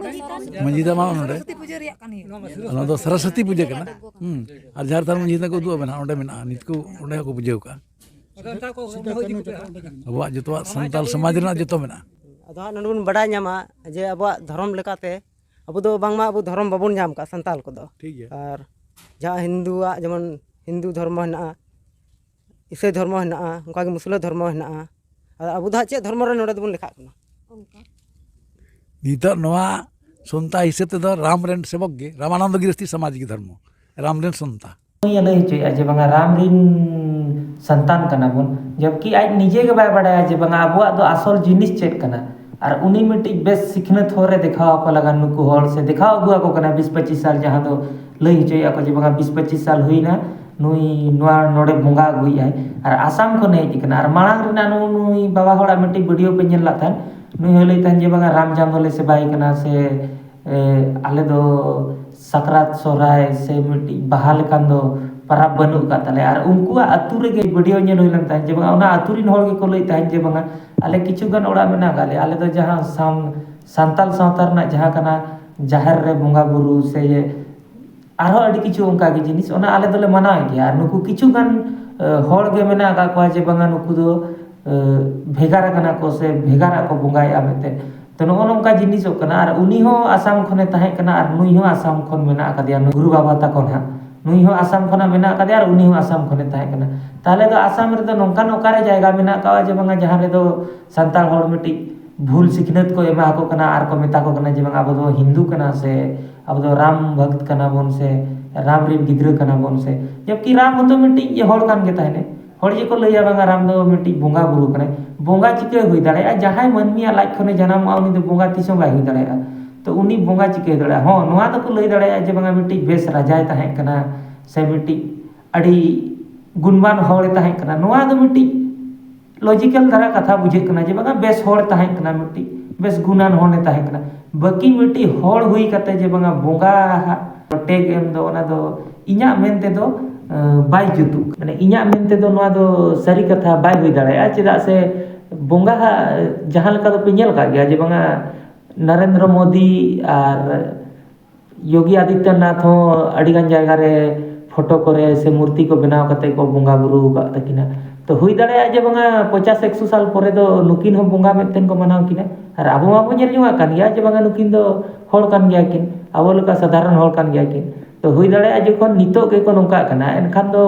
ᱢᱟᱹᱡᱷᱤ ᱛᱷᱟᱱ ᱢᱟ ᱱᱚᱰᱮ᱾ ᱥᱚᱨᱚᱥᱚᱛᱤ ᱯᱩᱡᱟᱹ ᱨᱮᱭᱟᱜ ᱠᱟᱱ ᱜᱮᱭᱟ᱾ ᱚᱱᱟ ᱫᱚ ᱥᱚᱨᱚᱥᱚᱛᱤ ᱯᱩᱡᱟᱹ ᱠᱟᱱᱟ᱾ ᱦᱩᱸ᱾ ᱟᱨ ᱡᱟᱦᱮᱨ ᱛᱷᱟᱱ ᱢᱟᱹᱡᱷᱤ ᱛᱷᱟᱱ ᱠᱚ ᱩᱫᱩᱜ ᱟᱵᱮᱱ ᱦᱟᱸᱜ, ᱚᱸᱰᱮ ᱢᱮᱱᱟᱜᱼᱟ, ᱱᱤᱛ ᱠᱚ ᱚᱸᱰᱮ ᱦᱚᱸᱠᱚ ᱯᱩᱡᱟᱹ ᱟᱠᱟᱜᱼᱟ᱾ ᱟᱵᱚᱣᱟᱜ ᱡᱚᱛᱚᱣᱟᱜ ᱥᱟᱱᱛᱟᱞ ᱥᱚᱢᱟᱡᱽ ᱨᱮᱱᱟᱜ ᱡᱚᱛᱚ ᱢᱮᱱᱟᱜᱼᱟ᱾ ᱟᱫᱚ ᱦᱟᱸᱜ ᱱᱚᱰᱮ ᱵᱚᱱ ᱵᱟᱰᱟᱭ ᱧᱟᱢᱟ ᱡᱮ ᱟᱵᱚᱣᱟᱜ ᱫᱷᱚᱨᱚᱢ ᱞᱮᱠᱟᱛᱮ ᱟᱵᱚ ᱫᱚ ᱵᱟᱝᱢᱟ ᱟᱵᱚ ᱫᱷᱚᱨᱚᱢ ᱵᱟᱵᱚᱱ ᱧᱟᱢ ᱟᱠᱟᱫ ᱥᱟᱱᱛᱟᱞ ᱠᱚᱫᱚ᱾ ᱴᱷᱤᱠ ᱜᱮᱭᱟ᱾ ᱟᱨ ᱡᱟᱦᱟᱸ ᱦᱤᱱᱫᱩᱣᱟᱜ, ᱡᱮᱢᱚᱱ ᱦᱤᱱᱫᱩ ᱫᱷᱚᱨᱢᱚ ᱦᱮᱱᱟᱜᱼᱟ, ᱤᱥᱟᱹᱭ ᱫᱷᱚᱨᱢᱚ ᱦᱮᱱᱟᱜᱼᱟ, ᱚᱱᱠᱟᱜᱮ ᱢᱩᱥᱞᱟᱹ ᱫᱷᱚᱨᱢᱚ ᱦᱮᱱᱟᱜᱼᱟ᱾ ᱟᱫᱚ ᱟᱵᱚ ᱫᱚ ᱦᱟᱸᱜ ᱪᱮᱫ ᱫᱷᱚᱨᱢᱚ ᱨᱮ ᱱᱚᱰᱮ ᱫᱚᱵᱚᱱ ᱞᱮᱠᱷᱟᱜ ᱠᱟᱱᱟ? ᱱᱤᱛᱚᱜ ᱱᱚᱣᱟ ᱥᱚᱱᱛᱟ ᱦᱤᱥᱟᱹᱵ ᱛᱮᱫᱚ ᱨᱟᱢ ᱨᱮᱱ ᱥᱮᱵᱚᱠ ᱜᱮ, ᱨᱟᱢᱟᱱᱚᱱᱫᱚ ᱜᱤᱨᱚᱥᱛᱤ ᱥᱟᱢᱟᱡᱽ ᱜᱮ ᱫᱷᱚᱨᱢᱚ, ᱨᱟᱢ ᱨᱮᱱ ᱥᱚᱱᱛᱟ᱾ ᱩᱱᱤ ᱞᱟᱹᱭ ᱦᱚᱪᱚᱭᱮᱫᱼᱟ ᱡᱮ ᱵᱟᱝᱟ ᱨᱟᱢ ᱨᱮᱱ ᱥᱟᱱᱛᱟᱱ ᱠᱟᱱᱟ ᱵᱚᱱ, ᱡᱚᱵᱠᱤ ᱟᱡ ᱱᱤᱡᱮ ᱜᱮ ᱵᱟᱭ ᱵᱟᱰᱟᱭᱟ ᱡᱮ ᱵᱟᱝᱟ ᱟᱵᱚᱣᱟᱜ ᱫᱚ ᱟᱥᱚᱞ ᱡᱤᱱᱤᱥ ᱪᱮᱫ ᱠᱟᱱᱟ᱾ ᱟᱨ ᱩᱱᱤ ᱢᱤᱫᱴᱤᱡ ᱵᱮᱥ ᱥᱤᱠᱷᱱᱟᱹᱛ ᱦᱚᱨ ᱨᱮ ᱫᱮᱠᱷᱟᱣ ᱟᱠᱚ ᱞᱟᱜᱟᱱ ᱱᱩᱠᱩ ᱦᱚᱲ, ᱥᱮ ᱫᱮᱠᱷᱟᱣ ᱟᱹᱜᱩ ᱟᱠᱚ ᱠᱟᱱᱟ ᱵᱤᱥ ᱯᱚᱸᱪᱤᱥ ᱥᱟᱞ, ᱡᱟᱦᱟᱸ ᱫᱚ ᱞᱟᱹᱭ ᱦᱚᱪᱚᱭᱮᱫᱼᱟ ᱠᱚ ᱡᱮ ᱵᱟᱝᱟ ᱵᱤᱥ ᱯᱚᱸᱪᱤᱥ ᱥᱟᱞ ᱦᱩᱭᱱᱟ, ᱱᱩᱭ ᱱᱚᱣᱟ ᱱᱚᱰᱮ ᱵᱚᱸᱜᱟ ᱟᱹᱜᱩᱭᱮᱫᱼᱟᱭ, ᱟᱨ ᱟᱥᱟᱢ ᱠᱷᱚᱱ ᱦᱮᱡ ᱟᱠᱟᱱᱟ᱾ ᱟᱨ ᱢᱟᱲᱟᱝ ᱨᱮᱱᱟᱜ ᱱᱩᱭ, ᱱᱩᱭ ᱵᱟᱵᱟ ᱦᱚᱲᱟᱜ ᱢᱤᱫᱴᱤᱡ ᱵᱷᱤᱰᱤᱭᱳ ᱯᱮ ᱧᱮᱞ ᱞᱮᱫ ᱛᱟᱦᱮᱸᱫ, ᱱᱩᱭ ᱦᱚᱸᱭ ᱞᱟᱹᱭ ᱛᱟᱦᱮᱸᱫ ᱡᱮ ᱵᱟᱝᱟ ᱨᱟᱢ ᱪᱟᱸᱫᱚ ᱞᱮ ᱥᱮᱵᱟᱭᱮ ᱠᱟᱱᱟ, ᱥᱮ ᱮ, ᱟᱞᱮ ᱫᱚ ᱥᱟᱠᱨᱟᱛ, ᱥᱚᱦᱨᱟᱭ ᱥᱮ ᱢᱤᱫᱴᱤᱡ ᱵᱟᱦᱟ ᱞᱮᱠᱟᱱ ᱫᱚ ᱯᱟᱨᱟᱵᱽ ᱵᱟᱹᱱᱩᱜ ᱟᱠᱟᱫ ᱛᱟᱞᱮᱭᱟ᱾ ᱟᱨ ᱩᱱᱠᱩᱣᱟᱜ ᱟᱹᱛᱩ ᱨᱮᱜᱮ ᱵᱷᱤᱰᱤᱭᱳ ᱧᱮᱞ ᱦᱩᱭ ᱞᱮᱱ ᱛᱟᱦᱮᱸᱫ ᱡᱮ ᱵᱟᱝᱟ ᱚᱱᱟ ᱟᱹᱛᱩ ᱨᱮᱱ ᱦᱚᱲ ᱜᱮᱠᱚ ᱞᱟᱹᱭᱮᱫ ᱛᱟᱦᱮᱸᱫ ᱡᱮ ᱵᱟᱝᱟ ᱟᱞᱮ ᱠᱤᱪᱷᱩ ᱜᱟᱱ ᱚᱲᱟᱜ ᱢᱮᱱᱟᱜ ᱟᱠᱟᱫ ᱞᱮᱭᱟ, ᱟᱞᱮ ᱫᱚ ᱡᱟᱦᱟᱸ ᱥᱟᱱ-, ᱥᱟᱱᱛᱟᱞ ᱥᱟᱶᱛᱟ ᱨᱮᱱᱟᱜ ᱡᱟᱦᱟᱸ ᱠᱟᱱᱟ ᱡᱟᱦᱮᱨ ᱨᱮ ᱵᱚᱸᱜᱟ ᱵᱩᱨᱩ ᱥᱮ ᱟᱨᱦᱚᱸ ᱟᱹᱰᱤ ᱠᱤᱪᱷᱩ ᱚᱱᱠᱟ ᱜᱮ ᱡᱤᱱᱤᱥ, ᱚᱱᱟ ᱟᱞᱮ ᱫᱚᱞᱮ ᱢᱟᱱᱟᱣᱮᱫ ᱜᱮᱭᱟ᱾ ᱟᱨ ᱱᱩᱠᱩ ᱠᱤᱪᱷᱩ ᱜᱟᱱ, ᱮ, ᱦᱚᱲ ᱜᱮ ᱢᱮᱱᱟᱜ ᱟᱠᱟᱫ ᱠᱚᱣᱟ ᱡᱮ ᱵᱟᱝᱟ ᱱᱩᱠᱩ ᱫᱚ, ᱮ, ᱵᱷᱮᱜᱟᱨ ᱟᱠᱟᱱᱟ ᱠᱚ ᱥᱮ ᱵᱷᱮᱜᱟᱨᱟᱜ ᱠᱚ ᱵᱚᱸᱜᱟᱭᱮᱫᱼᱟ ᱢᱮᱱᱛᱮ᱾ ᱛᱚ ᱱᱚᱜᱼᱚ ᱱᱚᱝᱠᱟ ᱡᱤᱱᱤᱥᱚᱜ ᱠᱟᱱᱟ᱾ ᱟᱨ ᱩᱱᱤ ᱦᱚᱸ ᱟᱥᱟᱢ ᱠᱷᱚᱱᱮ ᱛᱟᱦᱮᱸ ᱠᱟᱱᱟ ᱟᱨ ᱱᱩᱭ ᱦᱚᱸ ᱟᱥᱟᱢ ᱠᱷᱚᱱ ᱢᱮᱱᱟᱜ ᱟᱠᱟᱫᱮᱭᱟ, ᱱᱩᱭ ᱜᱩᱨᱩ ᱵᱟᱵᱟ ᱛᱟᱠᱚ ᱱᱟᱦᱟᱜ᱾ ᱱᱩᱭ ᱦᱚᱸ ᱟᱥᱟᱢ ᱠᱷᱚᱱᱟᱜ ᱢᱮᱱᱟᱜ ᱟᱠᱟᱫᱮᱭᱟ ᱟᱨ ᱩᱱᱤ ᱦᱚᱸ ᱟᱥᱟᱢ ᱠᱷᱚᱱᱮ ᱛᱟᱦᱮᱸ ᱠᱟᱱᱟ᱾ ᱛᱟᱦᱚᱞᱮ ᱫᱚ ᱟᱥᱟᱢ ᱨᱮᱫᱚ ᱱᱚᱝᱠᱟᱱ ᱚᱠᱟᱨᱮ ᱡᱟᱭᱜᱟ ᱢᱮᱱᱟᱜ ᱟᱠᱟᱫᱟ ᱡᱮ ᱵᱟᱝᱟ ᱡᱟᱦᱟᱸ ᱨᱮᱫᱚ ᱥᱟᱱᱛᱟᱲ ᱦᱚᱲ ᱢᱤᱫᱴᱤᱡ ᱵᱷᱩᱞ ᱥᱤᱠᱷᱱᱟᱹᱛ ᱠᱚ ᱮᱢᱟ ᱟᱠᱚ ᱠᱟᱱᱟ ᱟᱨ ᱠᱚ ᱢᱮᱛᱟ ᱠᱚ ᱠᱟᱱᱟ ᱡᱮ ᱵᱟᱝ ᱟᱵᱚ ᱫᱚ ᱦᱤᱱᱫᱩ ᱠᱟᱱᱟ ᱥᱮ ᱟᱵᱚ ᱫᱚ ᱨᱟᱢ ᱵᱷᱚᱠᱛ ᱠᱟᱱᱟ ᱵᱚᱱ ᱥᱮ ᱨᱟᱢ ᱨᱮᱱ ᱜᱤᱫᱽᱨᱟᱹ ᱠᱟᱱᱟ ᱵᱚᱱ ᱥᱮ, ᱡᱚᱵᱠᱤ ᱨᱟᱢ ᱦᱚᱸᱛᱚ ᱢᱤᱫᱴᱤᱡ ᱦᱚᱲ ᱠᱟᱱ ᱜᱮ ᱛᱟᱦᱮᱱᱮ᱾ ᱦᱚᱲ ᱡᱮᱠᱚ ᱞᱟᱹᱭᱟ ᱵᱟᱝᱟ ᱨᱟᱢ ᱫᱚ ᱢᱤᱫᱴᱤᱡ ᱵᱚᱸᱜᱟ ᱵᱩᱨᱩ ᱠᱟᱱᱟᱭ, ᱵᱚᱸᱜᱟ ᱪᱤᱠᱟᱹ ᱦᱩᱭ ᱫᱟᱲᱮᱭᱟᱜᱼᱟ? ᱡᱟᱦᱟᱸᱭ ᱢᱟᱹᱱᱢᱤᱭᱟᱜ ᱞᱟᱡ ᱠᱷᱚᱱᱮ ᱡᱟᱱᱟᱢᱚᱜᱼᱟ ᱩᱱᱤ ᱫᱚ ᱵᱚᱸᱜᱟ ᱛᱤᱥ ᱦᱚᱸ ᱵᱟᱭ ᱦᱩᱭ ᱫᱟᱲᱮᱭᱟᱜᱼᱟ᱾ ᱛᱚ ᱩᱱᱤ ᱵᱚᱸᱜᱟ ᱪᱤᱠᱟᱹ ᱦᱩᱭ ᱫᱟᱲᱮᱭᱟᱜᱼᱟ? ᱦᱚᱸ, ᱱᱚᱣᱟ ᱫᱚᱠᱚ ᱞᱟᱹᱭ ᱫᱟᱲᱮᱭᱟᱜᱼᱟ ᱡᱮ ᱵᱟᱝᱟ ᱢᱤᱫᱴᱤᱡ ᱵᱮᱥ ᱨᱟᱡᱟᱭ ᱛᱟᱦᱮᱸ ᱠᱟᱱᱟ ᱥᱮ ᱢᱤᱫᱴᱤᱡ ᱟᱹᱰᱤ ᱜᱩᱱᱢᱟᱱ ᱦᱚᱲᱮ ᱛᱟᱦᱮᱸ ᱠᱟᱱᱟ, ᱱᱚᱣᱟ ᱫᱚ ᱢᱤᱫᱴᱤᱡ ᱞᱚᱡᱤᱠᱮᱞ ᱫᱷᱟᱨᱟ ᱠᱟᱛᱷᱟ ᱵᱩᱡᱷᱟᱹᱜ ᱠᱟᱱᱟ ᱡᱮ ᱵᱟᱝᱟ ᱵᱮᱥ ᱦᱚᱲ ᱛᱟᱦᱮᱸ ᱠᱟᱱᱟ, ᱢᱤᱫᱴᱤᱡ ᱵᱮᱥ ᱜᱩᱱᱟᱱ ᱦᱚᱲᱮ ᱛᱟᱦᱮᱸ ᱠᱟᱱᱟ᱾ ᱵᱟᱹᱠᱤ ᱢᱤᱫᱴᱤᱡ ᱦᱚᱲ ᱦᱩᱭ ᱠᱟᱛᱮ ᱡᱮ ᱵᱟᱝᱟ ᱵᱚᱸᱜᱟ ᱦᱟᱜ ᱴᱮᱜᱽ ᱮᱢ ᱫᱚ ᱚᱱᱟ ᱫᱚ ᱤᱧᱟᱹᱜ ᱢᱮᱱ ᱛᱮᱫᱚ ᱵᱟᱭ ᱡᱩᱛᱩᱜ, ᱢᱟᱱᱮ ᱤᱧᱟᱹᱜ ᱢᱮᱱ ᱛᱮᱫᱚ ᱱᱚᱣᱟ ᱫᱚ ᱥᱟᱹᱨᱤ ᱠᱟᱛᱷᱟ ᱵᱟᱭ ᱦᱩᱭ ᱫᱟᱲᱮᱭᱟᱜᱼᱟ᱾ ᱪᱮᱫᱟᱜ ᱥᱮ ᱵᱚᱸᱜᱟ ᱦᱟᱜ ᱡᱟᱦᱟᱸ ᱞᱮᱠᱟ ᱫᱚᱯᱮ ᱧᱮᱞ ᱟᱠᱟᱫ ᱜᱮᱭᱟ ᱡᱮ ᱵᱟᱝᱟ ᱱᱟᱨᱮᱱᱫᱨᱚ ᱢᱳᱫᱤ ᱟᱨ ᱭᱳᱜᱤ ᱟᱫᱤᱛᱭᱚᱱᱟᱛᱷ ᱦᱚᱸ ᱟᱹᱰᱤ ᱜᱟᱱ ᱡᱟᱭᱜᱟ ᱨᱮ ᱯᱷᱳᱴᱳ ᱠᱚᱨᱮ ᱥᱮ ᱢᱩᱨᱛᱤ ᱠᱚ ᱵᱮᱱᱟᱣ ᱠᱟᱛᱮ ᱠᱚ ᱵᱚᱸᱜᱟ ᱵᱩᱨᱩ ᱟᱠᱟᱫ ᱛᱟᱹᱠᱤᱱᱟ᱾ ᱛᱚ ᱦᱩᱭ ᱫᱟᱲᱮᱭᱟᱜᱼᱟ ᱡᱮ ᱵᱟᱝᱟ ᱯᱚᱪᱟᱥ ᱮᱠᱥᱚ ᱥᱟᱞ ᱯᱚᱨᱮ ᱫᱚ ᱱᱩᱠᱤᱱ ᱦᱚᱸ ᱵᱚᱸᱜᱟ ᱢᱮᱱᱛᱮ ᱠᱚ ᱢᱟᱱᱟᱣ ᱠᱤᱱᱟ᱾ ᱟᱨ ᱟᱵᱚ ᱢᱟᱵᱚ ᱧᱮᱞ ᱡᱚᱝᱟᱜ ᱠᱟᱱ ᱜᱮᱭᱟ ᱡᱮ ᱵᱟᱝᱟ ᱱᱩᱠᱤᱱ ᱫᱚ ᱦᱚᱲ ᱠᱟᱱ ᱜᱮᱭᱟ ᱠᱤᱱ, ᱟᱵᱚ ᱞᱮᱠᱟ ᱥᱟᱫᱷᱟᱨᱚᱱ ᱦᱚᱲ ᱠᱟᱱ ᱜᱮᱭᱟ ᱠᱤᱱ᱾ ᱛᱚ ᱦᱩᱭ ᱫᱟᱲᱮᱭᱟᱜᱼᱟ ᱡᱚᱠᱷᱚᱱ ᱱᱤᱛᱚᱜ ᱜᱮᱠᱚ ᱱᱚᱝᱠᱟᱜ ᱠᱟᱱᱟ, ᱮᱱᱠᱷᱟᱱ ᱫᱚ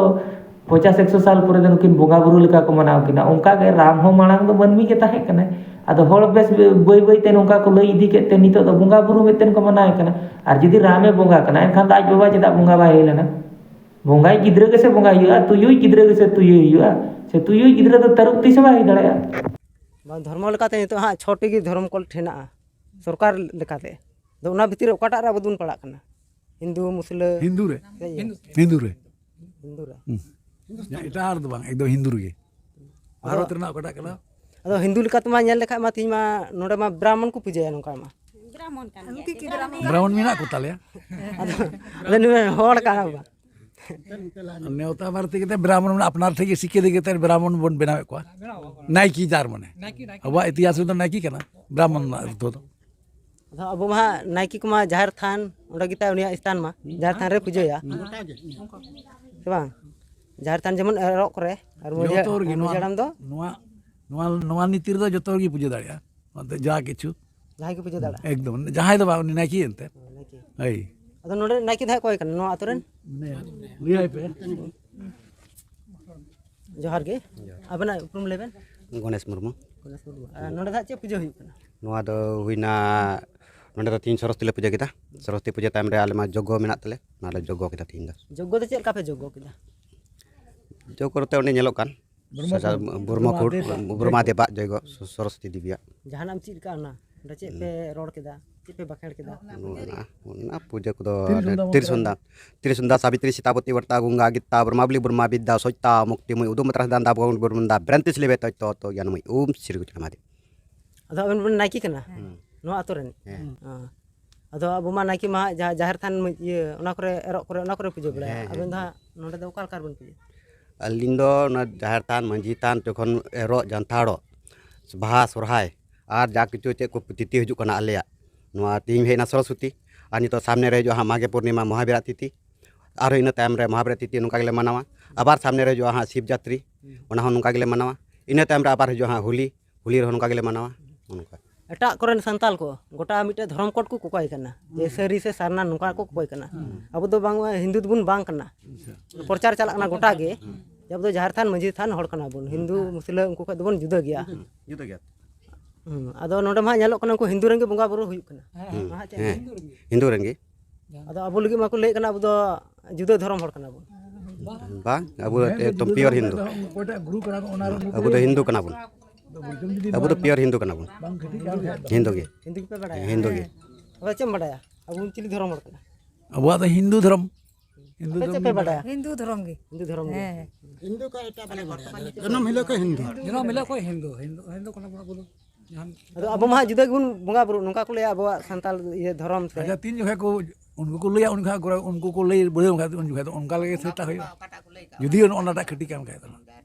ᱯᱚᱪᱟᱥ ᱮᱠᱥᱚ ᱥᱟᱞ ᱯᱚᱨᱮ ᱫᱚ ᱱᱩᱠᱤᱱ ᱵᱚᱸᱜᱟ ᱵᱩᱨᱩ ᱞᱮᱠᱟ ᱠᱚ ᱢᱟᱱᱟᱣ ᱠᱤᱱᱟ᱾ ᱚᱱᱠᱟ ᱜᱮ ᱨᱟᱢ ᱦᱚᱸ ᱢᱟᱲᱟᱝ ᱫᱚ ᱢᱟᱹᱱᱢᱤ ᱜᱮ ᱛᱟᱦᱮᱸ ᱠᱟᱱᱟᱭ, ᱟᱫᱚ ᱦᱚᱲ ᱵᱮᱥ ᱵᱟᱹᱭ ᱵᱟᱹᱭ ᱛᱮ ᱱᱚᱝᱠᱟ ᱠᱚ ᱞᱟᱹᱭ ᱤᱫᱤ ᱠᱮᱫ ᱛᱮ ᱱᱤᱛᱚᱜ ᱫᱚ ᱵᱚᱸᱜᱟ ᱵᱩᱨᱩ ᱢᱤᱫᱴᱮᱱ ᱠᱚ ᱢᱟᱱᱟᱣᱮ ᱠᱟᱱᱟ᱾ ᱟᱨ ᱡᱩᱫᱤ ᱨᱟᱢᱮ ᱵᱚᱸᱜᱟ ᱠᱟᱱᱟ, ᱮᱱᱠᱷᱟᱱ ᱫᱚ ᱟᱡ ᱵᱟᱵᱟ ᱪᱮᱫᱟᱜ ᱵᱚᱸᱜᱟ ᱵᱟᱭ ᱦᱩᱭ ᱞᱮᱱᱟ? ᱵᱚᱸᱜᱟᱭ ᱜᱤᱫᱽᱨᱟᱹ ᱜᱮᱥᱮ ᱵᱚᱸᱜᱟᱭ ᱦᱩᱭᱩᱜᱼᱟ, ᱛᱩᱭᱩᱭ ᱜᱤᱫᱽᱨᱟᱹ ᱜᱮᱥᱮ ᱛᱩᱭᱩᱭ ᱦᱩᱭᱩᱜᱼᱟ, ᱥᱮ ᱛᱩᱭᱩᱭ ᱜᱤᱫᱽᱨᱟᱹ ᱫᱚ ᱛᱟᱹᱨᱩᱵ ᱛᱤᱥ ᱦᱚᱸ ᱵᱟᱭ ᱦᱩᱭ ᱫᱟᱲᱮᱭᱟᱜᱼᱟ᱾ ᱵᱟᱝ, ᱫᱷᱚᱨᱢᱚ ᱞᱮᱠᱟᱛᱮ ᱱᱤᱛᱚᱜ ᱦᱟᱸᱜ ᱪᱷᱚᱴᱤ ᱜᱮ ᱫᱷᱚᱨᱚᱢ ᱠᱚᱞ ᱦᱮᱱᱟᱜᱼᱟ ᱥᱚᱨᱠᱟᱨ ᱞᱮᱠᱟᱛᱮ᱾ ᱟᱫᱚ ᱚᱱᱟ ᱵᱷᱤᱛᱤᱨ ᱨᱮ ᱚᱠᱟᱴᱟᱜ ᱨᱮ ᱟᱵᱚ ᱫᱚᱵᱚᱱ ᱯᱟᱲᱟᱜ ᱠᱟᱱᱟ? ᱦᱤᱱᱫᱩ, ᱢᱩᱥᱞᱟᱹ? ᱦᱤᱱᱫᱩ ᱨᱮ᱾ ᱪᱮᱫ ᱤᱭᱟᱹ? ᱦᱤᱱᱫᱩ ᱨᱮ᱾ ᱦᱤᱱᱫᱩ ᱨᱮ᱾ ᱦᱩᱸ᱾ ᱮᱴᱟᱜ ᱨᱮᱫᱚ ᱵᱟᱝ, ᱮᱠᱫᱚᱢ ᱦᱤᱱᱫᱩ ᱨᱮᱜᱮ᱾ ᱟᱫᱚ ᱵᱷᱟᱨᱚᱛ ᱨᱮᱱᱟᱜ ᱚᱠᱟᱴᱟᱜ ᱠᱟᱱᱟ? ᱟᱫᱚ ᱦᱤᱱᱫᱩ ᱞᱮᱠᱟᱛᱮ ᱢᱟ ᱧᱮᱞ ᱞᱮᱠᱷᱟᱡ ᱢᱟ ᱛᱮᱦᱮᱧ ᱢᱟ ᱱᱚᱰᱮ ᱢᱟ ᱵᱨᱟᱦᱢᱚᱱ ᱠᱚ ᱯᱩᱡᱟᱹᱭᱟ ᱱᱚᱝᱠᱟ ᱢᱟ᱾ ᱵᱨᱟᱦᱢᱚᱱ ᱠᱟᱱ ᱜᱮᱭᱟ᱾ ᱵᱨᱟᱦᱢᱚᱱ ᱢᱮᱱᱟᱜ ᱠᱚ ᱛᱟᱞᱮᱭᱟ᱾ ᱟᱫᱚ, ᱟᱫᱚ ᱱᱩᱭ ᱦᱚᱲ ᱠᱟᱱᱟ ᱵᱟᱝ? ᱱᱮᱣᱛᱟ ᱵᱟᱨᱛᱤ ᱠᱟᱛᱮ ᱵᱨᱟᱦᱢᱚᱱ ᱢᱟᱱᱮ ᱟᱯᱱᱟᱨ ᱴᱷᱮᱡ ᱜᱮ ᱥᱤᱠᱟᱹ ᱤᱫᱤ ᱠᱟᱛᱮ ᱵᱨᱟᱦᱢᱚᱱ ᱵᱚᱱ ᱵᱮᱱᱟᱣᱮᱫ ᱠᱚᱣᱟ᱾ ᱱᱟᱭᱠᱮ ᱡᱟᱨ ᱢᱟᱱᱮ᱾ ᱟᱵᱚᱣᱟᱜ ᱤᱛᱤᱦᱟᱥ ᱨᱮᱫᱚ ᱱᱟᱭᱠᱮ ᱠᱟᱱᱟ ᱵᱨᱟᱦᱢᱚᱱ ᱨᱮᱱᱟᱜ ᱚᱨᱛᱷᱚ ᱫᱚ᱾ ᱟᱫᱚ ᱟᱵᱚ ᱢᱟ ᱦᱟᱸᱜ ᱱᱟᱭᱠᱮ ᱠᱚᱢᱟ ᱡᱟᱦᱮᱨ ᱛᱷᱟᱱ, ᱚᱸᱰᱮ ᱜᱮᱛᱟᱭ ᱩᱱᱤᱭᱟᱜ ᱥᱛᱷᱟᱱ ᱢᱟ, ᱡᱟᱦᱮᱨ ᱛᱷᱟᱱ ᱨᱮ ᱯᱩᱡᱟᱹᱭᱟ᱾ ᱥᱮ ᱵᱟᱝ? ᱡᱟᱦᱮᱨ ᱛᱷᱟᱱ ᱡᱮᱢᱚᱱ ᱮᱨᱚᱜ ᱠᱚᱨᱮ, ᱟᱨ ᱢᱟᱹᱡᱷᱤ, ᱡᱚᱛᱚ ᱨᱮᱜᱮ ᱢᱟᱹᱡᱷᱤ ᱱᱚᱣᱟ, ᱦᱟᱲᱟᱢ ᱫᱚ? ᱱᱚᱣᱟ, ᱱᱚᱣᱟ, ᱱᱚᱣᱟ ᱱᱤᱛᱤ ᱨᱮᱫᱚ ᱡᱚᱛᱚ ᱨᱮᱜᱮ ᱯᱩᱡᱟᱹ ᱫᱟᱲᱮᱭᱟᱜᱼᱟ᱾ ᱚᱱᱟᱛᱮ ᱡᱟ ᱠᱤᱪᱷᱩ᱾ ᱡᱟᱦᱟᱸᱭ ᱜᱮ ᱯᱩᱡᱟᱹ ᱫᱟᱲᱮᱭᱟᱜᱼᱟ? ᱮᱠᱫᱚᱢ, ᱡᱟᱦᱟᱸᱭ ᱫᱚ ᱵᱟᱝ, ᱩᱱᱤ ᱱᱟᱭᱠᱮ ᱮᱱᱛᱮ᱾ ᱱᱟᱭᱠᱮ᱾ ᱦᱳᱭ᱾ ᱟᱫᱚ ᱱᱚᱰᱮ ᱱᱟᱭᱠᱮ ᱫᱚ ᱦᱟᱸᱜ ᱚᱠᱚᱭ ᱠᱟᱱᱟ ᱱᱚᱣᱟ ᱟᱛᱳ ᱨᱮᱱ? ᱢᱟᱱᱮ ᱞᱟᱹᱭᱟᱭ ᱯᱮ᱾ ᱡᱚᱦᱟᱨ ᱜᱮ᱾ ᱟᱵᱮᱱᱟᱜ ᱩᱯᱨᱩᱢ ᱞᱟᱹᱭ ᱵᱮᱱ᱾ ᱜᱚᱱᱮᱥ ᱢᱩᱨᱢᱩ᱾ ᱜᱚᱱᱮᱥ ᱢᱩᱨᱢᱩ᱾ ᱟᱨ ᱱᱚᱰᱮ ᱫᱚ ᱦᱟᱸᱜ ᱪᱮᱫ ᱯᱩᱡᱟᱹ ᱦᱩᱭᱩᱜ ᱠᱟᱱᱟ? ᱱᱚᱣᱟ ᱫᱚ ᱦᱩᱭᱱᱟ, ᱱᱚᱰᱮ ᱫᱚ ᱛᱤᱦᱤᱧ ᱥᱚᱨᱚᱥᱚᱛᱤ ᱞᱮ ᱯᱩᱡᱟᱹ ᱠᱮᱫᱟ᱾ ᱥᱚᱨᱚᱥᱚᱛᱤ ᱯᱩᱡᱟᱹ ᱛᱟᱭᱚᱢ ᱨᱮ ᱟᱞᱮ ᱢᱟ ᱡᱚᱜᱽᱜᱚ ᱢᱮᱱᱟᱜ ᱛᱟᱞᱮ, ᱚᱱᱟ ᱞᱮ ᱡᱚᱜᱽᱜᱚ ᱠᱮᱫᱟ ᱛᱤᱦᱤᱧ ᱫᱚ᱾ ᱡᱚᱜᱽᱜᱚ ᱫᱚ ᱪᱮᱫ ᱞᱮᱠᱟ ᱯᱮ ᱡᱚᱜᱽᱜᱚ ᱠᱮᱫᱟ? ᱡᱚᱜᱽᱜᱚ ᱨᱮᱛᱮ ᱚᱸᱰᱮ ᱧᱮᱞᱚᱜ ᱠᱟᱱ ᱵᱨᱚᱦᱢᱟ ᱥᱟᱡᱟ-, ᱠᱩᱴ, ᱵᱨᱚᱦᱢᱟ ᱵᱨᱚᱦᱢᱟ ᱫᱮᱵᱟᱜ᱾ ᱫᱮᱵᱟᱜ ᱡᱚᱭᱜᱚ, ᱥᱚ-, ᱥᱚᱨᱚᱥᱚᱛᱤ ᱫᱮᱵᱤᱭᱟᱜ᱾ ᱡᱟᱦᱟᱱᱟᱜ ᱮᱢ ᱪᱮᱫ ᱠᱟᱜᱼᱟ ᱚᱱᱟ? ᱚᱸᱰᱮ ᱪᱮᱫ ᱯᱮ ᱨᱚᱲ ᱠᱮᱫᱟ? ᱪᱮᱫ ᱯᱮ ᱵᱟᱠᱷᱮᱲ ᱠᱮᱫᱟ? ᱚᱱᱟ, ᱚᱱᱟ ᱯᱩᱡᱟᱹ ᱠᱚᱫᱚ ᱛᱤᱨᱤᱥ ᱚᱱᱟ ᱥᱩᱱᱫᱟ ᱛᱤᱨᱤᱥ ᱢᱚᱱᱛᱨᱚ᱾ ᱥᱩᱱᱫᱟ, ᱛᱤᱨᱤᱥ ᱥᱩᱱᱫᱟ ᱥᱟᱵᱤᱛᱨᱤ ᱥᱤᱛᱟᱯᱚᱛᱤ ᱵᱨᱚᱛᱟ ᱜᱚᱝᱜᱟ ᱜᱤᱛᱟ ᱵᱨᱚᱦᱢᱟᱵᱞᱤ ᱵᱨᱚᱦᱢᱟ ᱵᱤᱫᱽᱫᱟ ᱥᱚᱪᱛᱟ ᱢᱩᱠᱛᱤ ᱢᱩᱭ ᱩᱫᱩᱢ ᱢᱚᱛᱨᱟ ᱥᱤᱫᱷᱟᱱ ᱫᱟ ᱵᱷᱚᱜᱚᱱ ᱵᱨᱚᱦᱢᱟ ᱵᱨᱮᱱᱛᱤᱥ ᱞᱮᱵᱮ ᱛᱚᱭ ᱛᱚ ᱛᱚ ᱜᱮᱭᱟᱱ ᱢᱩᱭ ᱩᱢ ᱥᱨᱤ ᱜᱩᱪᱱᱟ ᱢᱟᱫᱤ᱾ ᱟᱫᱚ ᱟᱵᱮᱱ ᱵᱮᱱ ᱱᱟᱭᱠᱮ ᱠᱟᱱᱟ? ᱦᱩᱸ᱾ ᱱᱚᱣᱟ ᱟᱛᱳ ᱨᱮᱱ? ᱦᱮᱸ᱾ ᱚ᱾ ᱟᱫᱚ ᱟᱵᱚ ᱢᱟ ᱱᱟᱭᱠᱮ ᱢᱟ ᱦᱟᱸᱜ ᱡᱟᱦᱟᱸ ᱡᱟᱦᱮᱨ ᱛᱷᱟᱱ ᱢᱟ-, ᱤᱭᱟᱹ, ᱚᱱᱟ ᱠᱚᱨᱮ ᱮᱨᱚᱜ ᱠᱚᱨᱮ ᱚᱱᱟ ᱠᱚᱨᱮ ᱯᱩᱡᱟᱹ ᱵᱟᱲᱟᱭᱟ᱾ ᱦᱮᱸ, ᱦᱮᱸ᱾ ᱟᱵᱮᱱ ᱫᱚ ᱦᱟᱸᱜ ᱱᱚᱰᱮ ᱫᱚ ᱚᱠᱟ ᱞᱮᱠᱟ ᱨᱮᱵᱮᱱ ᱯᱩᱡᱟᱹᱭᱟ? ᱟᱹᱞᱤᱧ ᱫᱚ ᱚᱱᱟ ᱡᱟᱦᱮᱨ ᱛᱷᱟᱱ, ᱢᱟᱹᱡᱷᱤ ᱛᱷᱟᱱ, ᱡᱚᱠᱷᱚᱱ ᱮᱨᱚᱜ, ᱡᱟᱱᱛᱷᱟᱲᱚᱜ, ᱵᱟᱦᱟ, ᱥᱚᱨᱦᱟᱭ ᱟᱨ ᱡᱟ ᱠᱤᱪᱷᱩ ᱪᱮᱫ ᱠᱚ ᱛᱤᱛᱷᱤ ᱦᱤᱡᱩᱜ ᱠᱟᱱᱟ ᱟᱞᱮᱭᱟᱜ, ᱱᱚᱣᱟ ᱛᱮᱦᱮᱧ ᱦᱮᱡ ᱮᱱᱟ ᱥᱚᱨᱚᱥᱚᱛᱤ, ᱟᱨ ᱱᱤᱛᱚᱜ ᱥᱟᱢᱱᱮ ᱨᱮ ᱦᱤᱡᱩᱜᱼᱟ ᱦᱟᱸᱜ ᱢᱟᱜᱷᱮ ᱯᱩᱨᱱᱤᱢᱟ, ᱢᱚᱦᱟᱵᱤᱨᱟᱜ ᱛᱤᱛᱷᱤ, ᱟᱨᱦᱚᱸ ᱤᱱᱟᱹ ᱛᱟᱭᱚᱢ ᱨᱮ ᱢᱚᱦᱟᱵᱤᱨᱟᱜ ᱛᱤᱛᱷᱤ ᱱᱚᱝᱠᱟ ᱜᱮᱞᱮ ᱢᱟᱱᱟᱣᱟ᱾ ᱟᱵᱟᱨ ᱥᱟᱢᱱᱮ ᱨᱮ ᱦᱤᱡᱩᱜᱼᱟ ᱦᱟᱸᱜ ᱥᱤᱵᱽ ᱡᱟᱛᱨᱤ, ᱚᱱᱟ ᱦᱚᱸ ᱱᱚᱝᱠᱟ ᱜᱮᱞᱮ ᱢᱟᱱᱟᱣᱟ᱾ ᱤᱱᱟᱹ ᱛᱟᱭᱚᱢ ᱨᱮ ᱟᱵᱟᱨ ᱦᱤᱡᱩᱜᱼᱟ ᱦᱟᱸᱜ ᱦᱳᱞᱤ, ᱦᱳᱞᱤ ᱨᱮᱦᱚᱸ ᱱᱚᱝᱠᱟ ᱜᱮᱞᱮ ᱢᱟᱱᱟᱣᱟ᱾ ᱱᱚᱝᱠᱟ᱾ ᱮᱴᱟᱜ ᱠᱚᱨᱮᱱ ᱥᱟᱱᱛᱟᱞ ᱠᱚ ᱜᱚᱴᱟ ᱢᱤᱫᱴᱮᱡ ᱫᱷᱚᱨᱚᱢ ᱠᱳᱰ ᱠᱚ ᱠᱚᱠᱚᱭ ᱠᱟᱱᱟ, ᱡᱮ ᱥᱟᱹᱨᱤ ᱥᱮ ᱥᱟᱨᱱᱟ ᱱᱚᱝᱠᱟ ᱠᱚ ᱠᱚᱠᱚᱭ ᱠᱟᱱᱟ᱾ ᱟᱵᱚ ᱫᱚ ᱵᱟᱝ, ᱦᱤᱱᱫᱩ ᱫᱚᱵᱚᱱ ᱵᱟᱝ ᱠᱟᱱᱟ᱾ ᱯᱨᱚᱪᱟᱨ ᱪᱟᱞᱟᱜ ᱠᱟᱱᱟ ᱜᱚᱴᱟ ᱜᱮ, ᱡᱮ ᱟᱵᱚ ᱫᱚ ᱡᱟᱦᱮᱨ ᱛᱷᱟᱱ ᱢᱟᱹᱡᱷᱤ ᱛᱷᱟᱱ ᱦᱚᱲ ᱠᱟᱱᱟ ᱵᱚᱱ, ᱦᱤᱱᱫᱩ ᱢᱩᱥᱞᱟᱹ ᱩᱱᱠᱩ ᱠᱷᱚᱱ ᱫᱚᱵᱚᱱ ᱡᱩᱫᱟᱹ ᱜᱮᱭᱟ᱾ ᱡᱩᱫᱟᱹ ᱜᱮᱭᱟ᱾ ᱦᱩᱸ, ᱟᱫᱚ ᱱᱚᱰᱮ ᱢᱟ ᱦᱟᱸᱜ ᱧᱮᱞᱚᱜ ᱠᱟᱱᱟ ᱩᱱᱠᱩ ᱦᱤᱱᱫᱩ ᱨᱮᱱ ᱜᱮ ᱵᱚᱸᱜᱟ ᱵᱩᱨᱩ ᱦᱩᱭᱩᱜ ᱠᱟᱱᱟ᱾ ᱦᱮᱸ᱾ ᱢᱟ ᱦᱟᱸᱜ ᱪᱮᱫ ᱦᱮᱸ, ᱦᱤᱱᱫᱩ ᱨᱮᱱ ᱜᱮ᱾ ᱟᱫᱚ ᱟᱵᱚ ᱞᱟᱹᱜᱤᱫ ᱢᱟᱠᱚ ᱞᱟᱹᱭᱮᱫ ᱠᱟᱱᱟ ᱟᱵᱚ ᱫᱚ ᱡᱩᱫᱟᱹ ᱫᱷᱚᱨᱚᱢ ᱦᱚᱲ ᱠᱟᱱᱟ ᱵᱚᱱ᱾ ᱵᱟᱝ, ᱟᱵᱚ ᱫᱚ ᱮᱠᱫᱚᱢ ᱯᱤᱭᱳᱨ ᱦᱤᱱᱫᱩ᱾ ᱚᱠᱚᱭᱴᱟᱜ ᱜᱩᱨᱩ ᱠᱟᱱᱟ ᱠᱚ, ᱚᱱᱟ ᱨᱮᱱ ᱟᱵᱚ ᱫᱚ ᱦᱤᱱᱫᱩ ᱠᱟᱱᱟ ᱵᱚᱱ᱾ ᱟᱵᱚ ᱫᱚ ᱯᱤᱭᱳᱨ ᱦᱤᱱᱫᱩ ᱠᱟᱱᱟ ᱵᱚᱱ᱾ ᱵᱟᱝ ᱠᱷᱟᱹᱛᱤᱨ ᱠᱟᱱ ᱠᱷᱟᱡ ᱫᱚ᱾ ᱦᱤᱱᱫᱩ ᱜᱮ᱾ ᱦᱤᱱᱫᱩ ᱜᱮᱯᱮ ᱵᱟᱲᱟᱭᱟ? ᱦᱤᱱᱫᱩ ᱜᱮ᱾ ᱦᱮᱸ᱾ ᱟᱫᱚ ᱪᱮᱫ ᱮᱢ ᱵᱟᱰᱟᱭᱟ? ᱟᱵᱚ ᱪᱤᱞᱤ ᱫᱷᱚᱨᱚᱢ ᱦᱚᱲ ᱠᱟᱱᱟ? ᱟᱵᱚᱣᱟᱜ ᱫᱚ ᱦᱤᱱᱫᱩ ᱫᱷᱚᱨᱚᱢ᱾ ᱦᱤᱱᱫᱩ ᱟᱯᱮ ᱪᱮᱫ ᱫᱷᱚᱨᱚᱢ ᱯᱮ ᱜᱮ᱾ ᱵᱟᱰᱟᱭᱟ? ᱦᱤᱱᱫᱩ ᱫᱷᱚᱨᱚᱢ ᱜᱮ᱾ ᱦᱮᱸ᱾ ᱦᱤᱱᱫᱩ ᱠᱚ ᱮᱴᱟᱜ ᱵᱟᱞᱮ ᱵᱟᱲᱟᱭᱟ᱾ ᱡᱚᱱᱚᱢ ᱦᱤᱞᱳᱜ ᱠᱷᱚᱱ ᱦᱤᱱᱫᱩ᱾ ᱡᱚᱱᱚᱢ ᱦᱤᱞᱳᱜ ᱠᱷᱚᱱ ᱦᱤᱱᱫᱩ, ᱦᱤᱱᱫᱩ, ᱦᱤᱱᱫᱩ ᱠᱟᱱᱟ ᱵᱚᱱ ᱟᱵᱚ ᱫᱚ᱾ ᱡᱟᱦᱟᱱ ᱟᱫᱚ ᱟᱵᱚ ᱢᱟ ᱦᱟᱸᱜ ᱡᱩᱫᱟᱹ ᱜᱮᱵᱚᱱ ᱵᱚᱸᱜᱟ ᱵᱩᱨᱩᱜ, ᱱᱚᱝᱠᱟ ᱠᱚ ᱞᱟᱹᱭᱟ ᱟᱵᱚᱣᱟᱜ ᱥᱟᱱᱛᱟᱲ ᱤᱭᱟᱹ ᱫᱷᱚᱨᱚᱢ ᱛᱮ᱾ ᱟᱪᱪᱷᱟ, ᱛᱤᱱ ᱡᱚᱠᱷᱚᱱ ᱠᱚ, ᱩᱱᱠᱩ ᱠᱚ ᱞᱟᱹᱭᱟ, ᱩᱱ ᱠᱷᱟᱱ ᱩᱱᱠᱩ ᱠᱚ ᱞᱟᱹᱭ ᱵᱩᱲᱦᱟᱹᱣ ᱠᱷᱟᱱ, ᱩᱱ ᱡᱚᱠᱷᱚᱱ ᱫᱚ ᱚᱱᱠᱟ ᱞᱮᱠᱟ ᱥᱮᱴᱟ ᱦᱩᱭᱩᱜᱼᱟ᱾ ᱡᱩᱫᱤ ᱚᱱᱟᱴᱟᱜ ᱠᱷᱟᱹᱴᱤ ᱠᱟᱱ ᱠᱷᱟᱡ ᱫᱚ᱾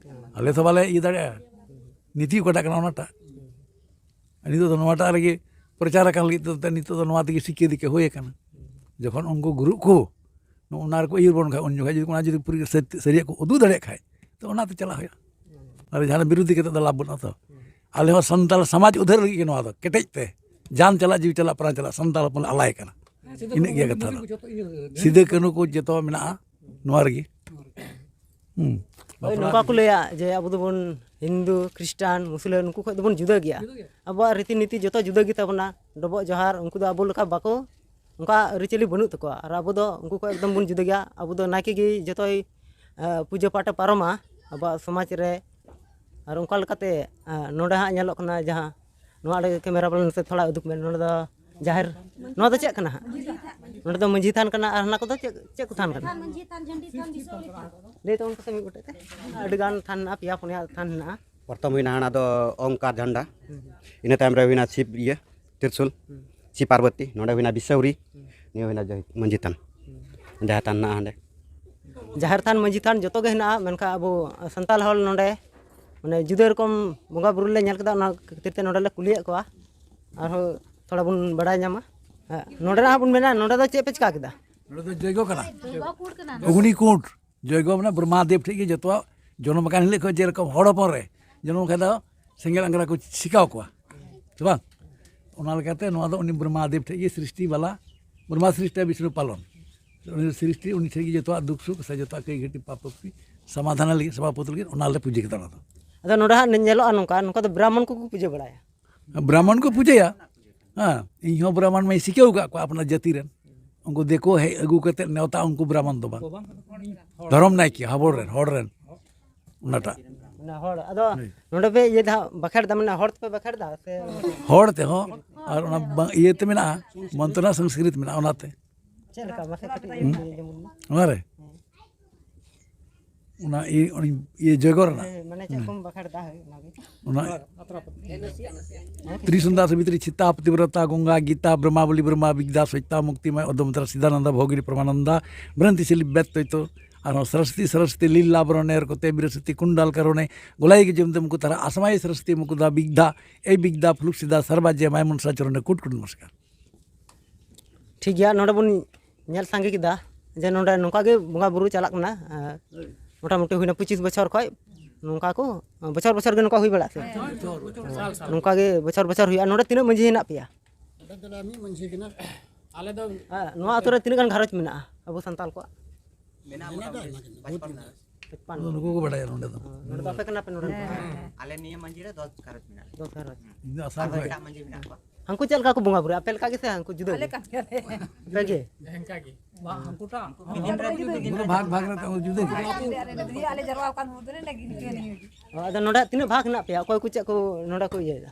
ᱟᱞᱮ ᱛᱚ ᱵᱟᱞᱮ ᱤᱭᱟᱹ ᱫᱟᱲᱮᱭᱟᱜᱼᱟ᱾ ᱱᱤᱛᱤ ᱚᱠᱟᱴᱟᱜ ᱠᱟᱱᱟ ᱚᱱᱟᱴᱟᱜ᱾ ᱱᱤᱛᱚᱜ ᱫᱚ ᱱᱚᱣᱟᱴᱟᱜ ᱨᱮᱜᱮ ᱯᱨᱚᱪᱟᱨ ᱟᱠᱟᱱ ᱞᱟᱹᱜᱤᱫ ᱛᱮ, ᱱᱤᱛᱚᱜ ᱫᱚ ᱱᱚᱣᱟ ᱛᱮᱜᱮ ᱥᱤᱠᱟᱹ ᱫᱤᱠᱟᱹ ᱦᱩᱭ ᱟᱠᱟᱱᱟ᱾ ᱡᱚᱠᱷᱚᱱ ᱩᱱᱠᱩ ᱜᱩᱨᱩ ᱠᱚ ᱱᱚᱜᱼᱚ ᱚᱱᱟ ᱨᱮᱠᱚ ᱤᱭᱟᱹ ᱵᱚᱱ ᱠᱷᱟᱡ, ᱩᱱ ᱡᱚᱠᱷᱟᱡ ᱡᱩᱫᱤ ᱚᱱᱟ ᱡᱩᱫᱤ ᱯᱩᱨᱟᱹ ᱥᱟᱹᱨ-, ᱥᱟᱹᱨᱤᱭᱟᱜ ᱠᱚ ᱩᱫᱩᱜ ᱫᱟᱲᱮᱭᱟᱜ ᱠᱷᱟᱡ, ᱛᱚ ᱚᱱᱟ ᱛᱮ ᱪᱟᱞᱟᱜ ᱦᱩᱭᱩᱜᱼᱟ᱾ ᱟᱨ ᱡᱟᱦᱟᱸ ᱵᱤᱨᱩᱫᱷᱤ ᱠᱟᱛᱮ ᱫᱚ ᱞᱟᱵᱷ ᱵᱟᱹᱱᱩᱜᱼᱟ ᱛᱚ᱾ ᱟᱞᱮ ᱦᱚᱸ ᱥᱟᱱᱛᱟᱲ ᱥᱚᱢᱟᱡᱽ ᱩᱫᱷᱟᱹᱨ ᱞᱟᱹᱜᱤᱫ ᱜᱮ ᱱᱚᱣᱟ ᱫᱚ ᱠᱮᱴᱮᱡ ᱛᱮ ᱡᱟᱱ ᱪᱟᱞᱟᱜ, ᱡᱤᱣᱤ ᱪᱟᱞᱟᱜ, ᱯᱨᱟᱱ ᱪᱟᱞᱟᱜ, ᱥᱟᱱᱛᱟᱲ ᱦᱚᱯᱚᱱ ᱞᱮ ᱟᱞᱟᱭ ᱠᱟᱱᱟ᱾ ᱤᱱᱟᱹᱜ ᱜᱮ ᱠᱟᱛᱷᱟ ᱫᱚ᱾ ᱥᱤᱫᱟᱹ ᱠᱟᱹᱱᱦᱩ ᱠᱚ ᱡᱚᱛᱚ ᱢᱮᱱᱟᱜᱼᱟ ᱱᱚᱣᱟ ᱨᱮᱜᱮ᱾ ᱦᱩᱸ᱾ ᱦᱳᱭ, ᱱᱚᱝᱠᱟ ᱠᱚ ᱞᱟᱹᱭᱟ ᱡᱮ ᱟᱵᱚ ᱫᱚᱵᱚᱱ ᱦᱤᱱᱫᱩ, ᱠᱷᱨᱤᱥᱴᱟᱱ, ᱢᱩᱥᱞᱟᱹ, ᱱᱩᱠᱩ ᱠᱷᱚᱱ ᱫᱚᱵᱚᱱ ᱡᱩᱫᱟᱹ ᱜᱮᱭᱟ᱾ ᱟᱵᱚᱣᱟᱜ ᱨᱤᱛᱤ ᱱᱤᱛᱤ ᱡᱚᱛᱚ ᱡᱩᱫᱟᱹ ᱜᱮᱛᱟ ᱵᱚᱱᱟ᱾ ᱰᱚᱵᱚᱜ ᱡᱚᱦᱟᱨ, ᱩᱱᱠᱩ ᱫᱚ ᱟᱵᱚ ᱞᱮᱠᱟ ᱵᱟᱠᱚ, ᱚᱱᱠᱟ ᱟᱹᱨᱤᱪᱟᱹᱞᱤ ᱵᱟᱹᱱᱩᱜ ᱛᱟᱠᱚᱣᱟ᱾ ᱟᱨ ᱟᱵᱚ ᱫᱚ ᱩᱱᱠᱩ ᱠᱷᱚᱱ ᱮᱠᱫᱚᱢ ᱵᱚᱱ ᱡᱩᱫᱟᱹ ᱜᱮᱭᱟ᱾ ᱟᱵᱚ ᱫᱚ ᱱᱟᱭᱠᱮ ᱜᱮ ᱡᱚᱛᱚᱭ, ᱮ, ᱯᱩᱡᱟᱹ ᱯᱟᱴᱮ ᱯᱟᱨᱚᱢᱟ ᱟᱵᱚᱣᱟᱜ ᱥᱚᱢᱟᱡᱽ ᱨᱮ᱾ ᱟᱨ ᱚᱱᱠᱟ ᱞᱮᱠᱟᱛᱮ, ᱮ, ᱱᱚᱰᱮ ᱦᱟᱸᱜ ᱧᱮᱞᱚᱜ ᱠᱟᱱᱟ ᱡᱟᱦᱟᱸ ᱱᱚᱣᱟ ᱟᱲᱮ ᱠᱮᱢᱮᱨᱟ ᱵᱟᱞᱟ ᱱᱟᱥᱮ ᱛᱷᱚᱲᱟ ᱩᱫᱩᱜ ᱢᱮ᱾ ᱱᱚᱰᱮ ᱫᱚ ᱡᱟᱦᱮᱨ, ᱱᱚᱣᱟ ᱫᱚ ᱪᱮᱫ ᱠᱟᱱᱟ ᱦᱟᱸᱜ? ᱱᱚᱰᱮ ᱫᱚ ᱢᱟᱹᱡᱷᱤ ᱛᱷᱟᱱ ᱠᱟᱱᱟ, ᱟᱨ ᱦᱟᱱᱟ ᱠᱚᱫᱚ ᱪᱮᱫ, ᱪᱮᱫ ᱠᱚ ᱛᱷᱟᱱ ᱠᱟᱱᱟ? ᱢᱟᱹᱡᱷᱤ ᱛᱷᱟᱱ, ᱡᱷᱟᱹᱱᱰᱤ ᱛᱷᱟᱱ, ᱵᱤᱥᱚᱦᱨᱤ ᱛᱷᱟᱱ᱾ ᱞᱟᱹᱭ ᱛᱟᱵᱚᱱ ᱯᱮᱥᱮ ᱢᱤᱫ ᱜᱚᱴᱮᱡ ᱛᱮ᱾ ᱟᱹᱰᱤ ᱜᱟᱱ ᱛᱷᱟᱱ ᱦᱮᱱᱟᱜᱼᱟ, ᱯᱮᱭᱟ ᱯᱩᱱᱭᱟ ᱛᱷᱟᱱ ᱦᱮᱱᱟᱜᱼᱟ᱾ ᱯᱨᱚᱛᱷᱚᱢ ᱦᱩᱭᱱᱟ ᱦᱟᱱᱟ ᱫᱚ ᱚᱝᱠᱟᱨ ᱡᱷᱟᱱᱰᱟ, ᱤᱱᱟᱹ ᱛᱟᱭᱚᱢ ᱨᱮ ᱦᱩᱭᱱᱟ ᱥᱤᱵ ᱤᱭᱟᱹ ᱛᱤᱨᱥᱩᱞ, ᱥᱤᱵ ᱯᱟᱨᱵᱚᱛᱤ, ᱱᱚᱰᱮ ᱦᱩᱭᱱᱟ ᱵᱤᱥᱥᱟᱹᱣᱨᱤ, ᱱᱤᱭᱟᱹ ᱦᱩᱭᱱᱟ ᱡᱟᱦᱮᱨ ᱢᱟᱹᱡᱷᱤ ᱛᱷᱟᱱ, ᱡᱟᱦᱮᱨ ᱛᱷᱟᱱ ᱦᱮᱱᱟᱜᱼᱟ ᱦᱟᱸᱰᱮ᱾ ᱡᱟᱦᱮᱨ ᱛᱷᱟᱱ, ᱢᱟᱹᱡᱷᱤ ᱛᱷᱟᱱ ᱡᱚᱛᱚ ᱜᱮ ᱦᱮᱱᱟᱜᱼᱟ, ᱢᱮᱱᱠᱷᱟᱱ ᱟᱵᱚ ᱥᱟᱱᱛᱟᱲ ᱦᱚᱲ ᱱᱚᱰᱮ ᱢᱟᱱᱮ ᱡᱩᱫᱟᱹ ᱨᱚᱠᱚᱢ ᱵᱚᱸᱜᱟ ᱵᱩᱨᱩ ᱞᱮ ᱧᱮᱞ ᱠᱮᱫᱟ, ᱚᱱᱟ ᱠᱷᱟᱹᱛᱤᱨ ᱛᱮ ᱱᱚᱰᱮ ᱞᱮ ᱠᱩᱞᱤᱭᱮᱫ ᱠᱚᱣᱟ, ᱟᱨᱦᱚᱸ ᱛᱷᱚᱲᱟ ᱵᱚᱱ ᱵᱟᱲᱟᱭ ᱧᱟᱢᱟ᱾ ᱦᱮᱸ, ᱱᱚᱰᱮ ᱱᱟᱜ ᱵᱚᱱ ᱢᱮᱱᱟ, ᱱᱚᱰᱮ ᱫᱚ ᱪᱮᱫ ᱯᱮ ᱪᱤᱠᱟ ᱠᱮᱫᱟ? ᱱᱚᱰᱮ ᱫᱚ ᱡᱚᱭᱜᱚ ᱠᱟᱱᱟ, ᱚᱜᱽᱱᱤ ᱠᱩᱸᱰ᱾ ᱡᱚᱭᱜᱚ ᱢᱟᱱᱮ ᱵᱨᱚᱦᱢᱟᱫᱮᱵ ᱴᱷᱮᱡ ᱜᱮ ᱡᱚᱛᱚᱣᱟᱜ ᱡᱚᱱᱚᱢ ᱟᱠᱟᱱ ᱦᱤᱞᱳᱜ ᱠᱷᱚᱱ ᱡᱮᱨᱚᱠᱚᱢ ᱦᱚᱲ ᱦᱚᱯᱚᱱ ᱨᱮ ᱡᱚᱱᱚᱢ ᱠᱷᱟᱱ ᱫᱚ ᱥᱮᱸᱜᱮᱞ ᱟᱝᱜᱽᱨᱟ ᱠᱚ ᱥᱤᱠᱟᱣ ᱠᱚᱣᱟ, ᱥᱮ ᱵᱟᱝ? ᱚᱱᱟ ᱞᱮᱠᱟᱛᱮ ᱱᱚᱣᱟ ᱫᱚ ᱩᱱᱤ ᱵᱨᱚᱦᱢᱟᱫᱮᱵ ᱴᱷᱮᱡ ᱜᱮ ᱥᱨᱤᱥᱴᱤ ᱵᱟᱞᱟ, ᱵᱨᱚᱦᱢᱟ ᱥᱨᱤᱥᱴᱤ ᱵᱤᱥᱱᱩ ᱯᱟᱞᱚᱱ᱾ ᱩᱱᱤ ᱥᱨᱤᱥᱴᱤ, ᱩᱱᱤ ᱴᱷᱮᱡ ᱜᱮ ᱡᱚᱛᱚᱣᱟᱜ ᱫᱩᱠ ᱥᱩᱠ ᱥᱮ ᱡᱚᱛᱚᱣᱟᱜ ᱠᱟᱹᱭ ᱜᱷᱟᱹᱴᱤ ᱯᱟᱯ ᱯᱟᱹᱯᱤ ᱥᱚᱢᱟᱫᱷᱟᱱ ᱞᱟᱹᱜᱤᱫ, ᱥᱚᱢᱟᱯᱚᱛ ᱞᱟᱹᱜᱤᱫ, ᱚᱱᱟ ᱞᱮ ᱯᱩᱡᱟᱹ ᱠᱮᱫᱟ ᱚᱱᱟ ᱫᱚ᱾ ᱟᱫᱚ ᱱᱚᱰᱮ ᱦᱟᱸᱜ ᱧᱮᱞᱚᱜᱼᱟ ᱱᱚᱝᱠᱟ, ᱱᱚᱝᱠᱟ ᱫᱚ ᱵᱨᱟᱦᱢᱚᱱ ᱠᱚᱠᱚ ᱯᱩᱡᱟᱹ ᱵᱟᱲᱟᱭᱟ᱾ ᱵᱨᱟᱦᱢᱚᱱ ᱠᱚ ᱯᱩᱡᱟᱹᱭᱟ᱾ ᱦᱮᱸ, ᱤᱧ ᱦᱚᱸ ᱵᱨᱟᱦᱢᱚᱱ ᱢᱟᱧ ᱥᱤᱠᱷᱟᱹᱣ ᱟᱠᱟᱫ ᱠᱚᱣᱟ ᱟᱯᱱᱟᱨ ᱡᱟᱹᱛᱤ ᱨᱮᱱ᱾ ᱩᱱᱠᱩ ᱫᱤᱠᱩ ᱦᱮᱡ ᱟᱹᱜᱩ ᱠᱟᱛᱮ ᱱᱮᱣᱛᱟ, ᱩᱱᱠᱩ ᱵᱨᱟᱦᱢᱚᱱ ᱫᱚ ᱵᱟᱝ᱾ ᱫᱷᱚᱨᱚᱢ ᱱᱟᱭᱠᱮ, ᱦᱟᱵᱚᱲ ᱨᱮᱱ, ᱦᱚᱲ ᱨᱮᱱ, ᱚᱱᱟᱴᱟᱜ᱾ ᱢᱟᱱᱮ ᱦᱚᱲ, ᱟᱫᱚ ᱦᱳᱭ᱾ ᱱᱚᱰᱮ ᱯᱮ ᱤᱭᱟᱹ ᱫᱚ ᱦᱟᱸᱜ ᱵᱟᱠᱷᱮᱲ ᱫᱟ, ᱢᱟᱱᱮ ᱦᱚᱲ ᱛᱮᱯᱮ ᱵᱟᱠᱷᱮᱲ ᱫᱟ ᱥᱮ? ᱦᱚᱲ ᱛᱮᱦᱚᱸ, ᱟᱨ ᱚᱱᱟ ᱵᱟ-, ᱤᱭᱟᱹ ᱛᱮ ᱢᱮᱱᱟᱜᱼᱟ, ᱢᱚᱱᱛᱨᱚ ᱥᱚᱝᱥᱠᱨᱤᱛ ᱢᱮᱱᱟᱜᱼᱟ, ᱚᱱᱟᱛᱮ᱾ ᱪᱮᱫ ᱞᱮᱠᱟ? ᱢᱟᱥᱮ ᱠᱟᱹᱴᱤᱡ ᱦᱩᱸ᱾ ᱞᱟᱹᱭ ᱟᱸᱡᱚᱢ ᱵᱚᱱ ᱢᱮ᱾ ᱚᱱᱟᱨᱮ? ᱦᱮᱸ᱾ ᱚᱱᱟ ᱤᱭᱟᱹ, ᱚᱱᱟ ᱤᱭᱟᱹ ᱡᱚᱭᱜᱚ ᱨᱮᱱᱟᱜ? ᱦᱮᱸ, ᱢᱟᱱᱮ ᱪᱮᱫ ᱦᱩᱸ᱾ ᱠᱚᱢ ᱵᱟᱠᱷᱮᱲ ᱫᱟ, ᱦᱳᱭ, ᱚᱱᱟᱜᱮ᱾ ᱚᱱᱟ ᱛᱨᱤᱥᱩᱱᱫᱟ ᱥᱟᱵᱤᱛᱨᱤ ᱪᱷᱤᱛᱟ ᱯᱚᱛᱤᱵᱨᱚᱛᱟ ᱜᱚᱝᱜᱟ ᱜᱤᱛᱟ ᱵᱨᱚᱦᱢᱟᱵᱚᱞᱤ ᱵᱨᱚᱦᱢᱟ ᱵᱤᱫᱽᱫᱟ ᱥᱚᱪᱛᱟ ᱢᱩᱠᱛᱤᱢᱚᱭ ᱚᱫᱚᱢᱛᱨᱟ ᱥᱤᱫᱟᱱᱟᱱᱫᱟ ᱵᱷᱚᱜᱤᱱᱤ ᱯᱨᱚᱢᱟᱱᱟᱱᱫᱟ ᱵᱨᱟᱱᱛᱤ ᱥᱤᱞᱤ ᱵᱮᱛ ᱛᱚᱭᱛᱚ ᱟᱨᱦᱚᱸ ᱥᱨᱚᱥᱛᱤ ᱥᱨᱚᱥᱛᱤ ᱞᱤᱞᱟ ᱵᱨᱚᱱᱮᱨ ᱠᱚᱛᱮ ᱵᱤᱨᱥᱚᱛᱤ ᱠᱩᱱᱰᱟᱞ ᱠᱟᱨᱚᱱᱮ ᱜᱚᱞᱟᱭ ᱜᱮ ᱡᱚᱢᱫᱮ ᱢᱩᱠᱩ ᱛᱟᱨᱟ ᱟᱥᱢᱟᱭ ᱥᱨᱚᱥᱛᱤ ᱢᱩᱠᱩᱫᱟ ᱵᱤᱜᱽᱫᱷᱟ ᱮᱭ ᱵᱤᱜᱽᱫᱷᱟ ᱯᱷᱞᱩᱠ ᱥᱤᱫᱟ ᱥᱟᱨᱵᱟ ᱡᱮ ᱢᱟᱭ ᱢᱚᱱᱥᱟ ᱪᱚᱨᱚᱱᱮ ᱠᱩᱴ ᱠᱩᱴ ᱱᱚᱢᱚᱥᱠᱟᱨ᱾ ᱴᱷᱤᱠ ᱜᱮᱭᱟ, ᱱᱚᱰᱮ ᱵᱚᱱ ᱧᱮᱞ ᱥᱟᱸᱜᱮ ᱠᱮᱫᱟ ᱡᱮ ᱱᱚᱰᱮ ᱱᱚᱝᱠᱟ ᱜᱮ ᱵᱚᱸᱜᱟ ᱵᱩᱨᱩ ᱪᱟᱞᱟᱜ ᱠᱟᱱᱟ᱾ ᱟᱨ ᱢᱚᱴᱟᱢᱩᱴᱤ ᱦᱩᱭᱱᱟ ᱯᱚᱸᱪᱤᱥ ᱵᱚᱪᱷᱚᱨ ᱠᱷᱚᱡ ᱱᱚᱝᱠᱟ ᱠᱚ, ᱵᱚᱪᱷᱚᱨ ᱵᱚᱪᱷᱚᱨ ᱜᱮ ᱱᱚᱝᱠᱟ ᱦᱩᱭ ᱵᱟᱲᱟᱜ ᱥᱮ? ᱱᱚᱝᱠᱟ ᱜᱮ ᱵᱚᱪᱷᱚᱨ ᱵᱚᱪᱷᱚᱨ ᱦᱩᱭᱩᱜᱼᱟ᱾ ᱱᱚᱰᱮ ᱛᱤᱱᱟᱹᱜ ᱢᱟᱺᱡᱷᱤ ᱦᱮᱱᱟᱜ ᱯᱮᱭᱟ? ᱱᱚᱰᱮ ᱫᱚ ᱢᱤᱫ ᱢᱟᱺᱡᱷᱤ ᱠᱟᱱᱟ᱾ ᱟᱞᱮ ᱫᱚ ᱦᱮᱸ, ᱱᱚᱣᱟ ᱟᱹᱛᱩ ᱨᱮ ᱛᱤᱱᱟᱹᱜ ᱜᱟᱱ ᱜᱷᱟᱨᱚᱸᱡᱽ ᱢᱮᱱᱟᱜᱼᱟ ᱟᱵᱚ ᱥᱟᱱᱛᱟᱲ ᱠᱚᱣᱟᱜ? ᱢᱮᱱᱟᱜᱼᱟ ᱢᱮᱱᱟᱜ ᱫᱚ ᱢᱚᱴᱟᱢᱩᱴᱤ ᱟᱭᱢᱟ ᱜᱮ, ᱵᱚᱦᱩᱛ ᱯᱟᱸᱪᱯᱟᱱᱱᱟ᱾ ᱢᱮᱱᱟᱜᱼᱟ᱾ ᱱᱩᱠᱩ ᱠᱚ ᱵᱟᱰᱟᱭᱟ ᱱᱚᱰᱮ ᱫᱚ᱾ ᱱᱚᱰᱮ ᱫᱚ ᱟᱯᱮ ᱠᱟᱱᱟ ᱯᱮ ᱱᱚᱰᱮ ᱨᱮᱱ? ᱦᱮᱸ᱾ ᱟᱞᱮ ᱱᱤᱭᱟᱹ ᱢᱟᱹᱡᱷᱤ ᱨᱮ ᱫᱚᱥ ᱜᱷᱟᱨᱚᱸᱡᱽ ᱢᱮᱱᱟᱜ ᱞᱮᱭᱟ᱾ ᱫᱚᱥ ᱜᱷᱟᱨᱚᱸᱡᱽ᱾ ᱤᱧ ᱫᱚ ᱟᱥᱟᱢ ᱟᱨᱦᱚᱸ ᱠᱷᱚᱱ᱾ ᱮᱴᱟᱜ ᱢᱟᱹᱡᱷᱤ ᱢᱮᱱᱟᱜ ᱠᱚᱣᱟ᱾ ᱦᱟᱹᱱᱠᱩ ᱪᱮᱫ ᱞᱮᱠᱟ ᱠᱚ ᱵᱚᱸᱜᱟ ᱵᱩᱨᱩᱭᱟ? ᱟᱯᱮ ᱞᱮᱠᱟ ᱜᱮ ᱥᱮ ᱦᱟᱹᱱᱠᱩ ᱡᱩᱫᱟᱹ ᱟᱞᱮ ᱜᱮ? ᱠᱟᱱ ᱜᱮᱭᱟᱞᱮ᱾ ᱟᱯᱮ ᱜᱮ? ᱦᱮᱸ, ᱤᱱᱠᱟ ᱜᱮ᱾ ᱵᱟᱝ, ᱦᱟᱹᱱᱠᱩᱴᱟᱜ ᱩᱱᱠᱩ ᱫᱚ ᱵᱷᱟᱜᱽ ᱵᱷᱟᱜᱽ ᱨᱮ ᱛᱟᱦᱮᱸ ᱡᱩᱫᱟᱹ ᱜᱮ᱾ ᱟᱞᱮ ᱡᱟᱨᱣᱟ ᱟᱠᱟᱱ ᱢᱩᱫᱽ ᱨᱮ ᱞᱟᱹᱜᱤᱫ ᱤᱱᱠᱟᱹ ᱱᱤᱭᱟᱹ ᱜᱮ᱾ ᱚ, ᱟᱫᱚ ᱱᱚᱰᱮ ᱛᱤᱱᱟᱹᱜ ᱵᱷᱟᱜᱽ ᱦᱮᱱᱟᱜ ᱯᱮᱭᱟ? ᱚᱠᱚᱭ ᱠᱚ ᱪᱮᱫ ᱠᱚ ᱱᱚᱰᱮ ᱠᱚ ᱤᱭᱟᱹᱭᱮᱫᱟ?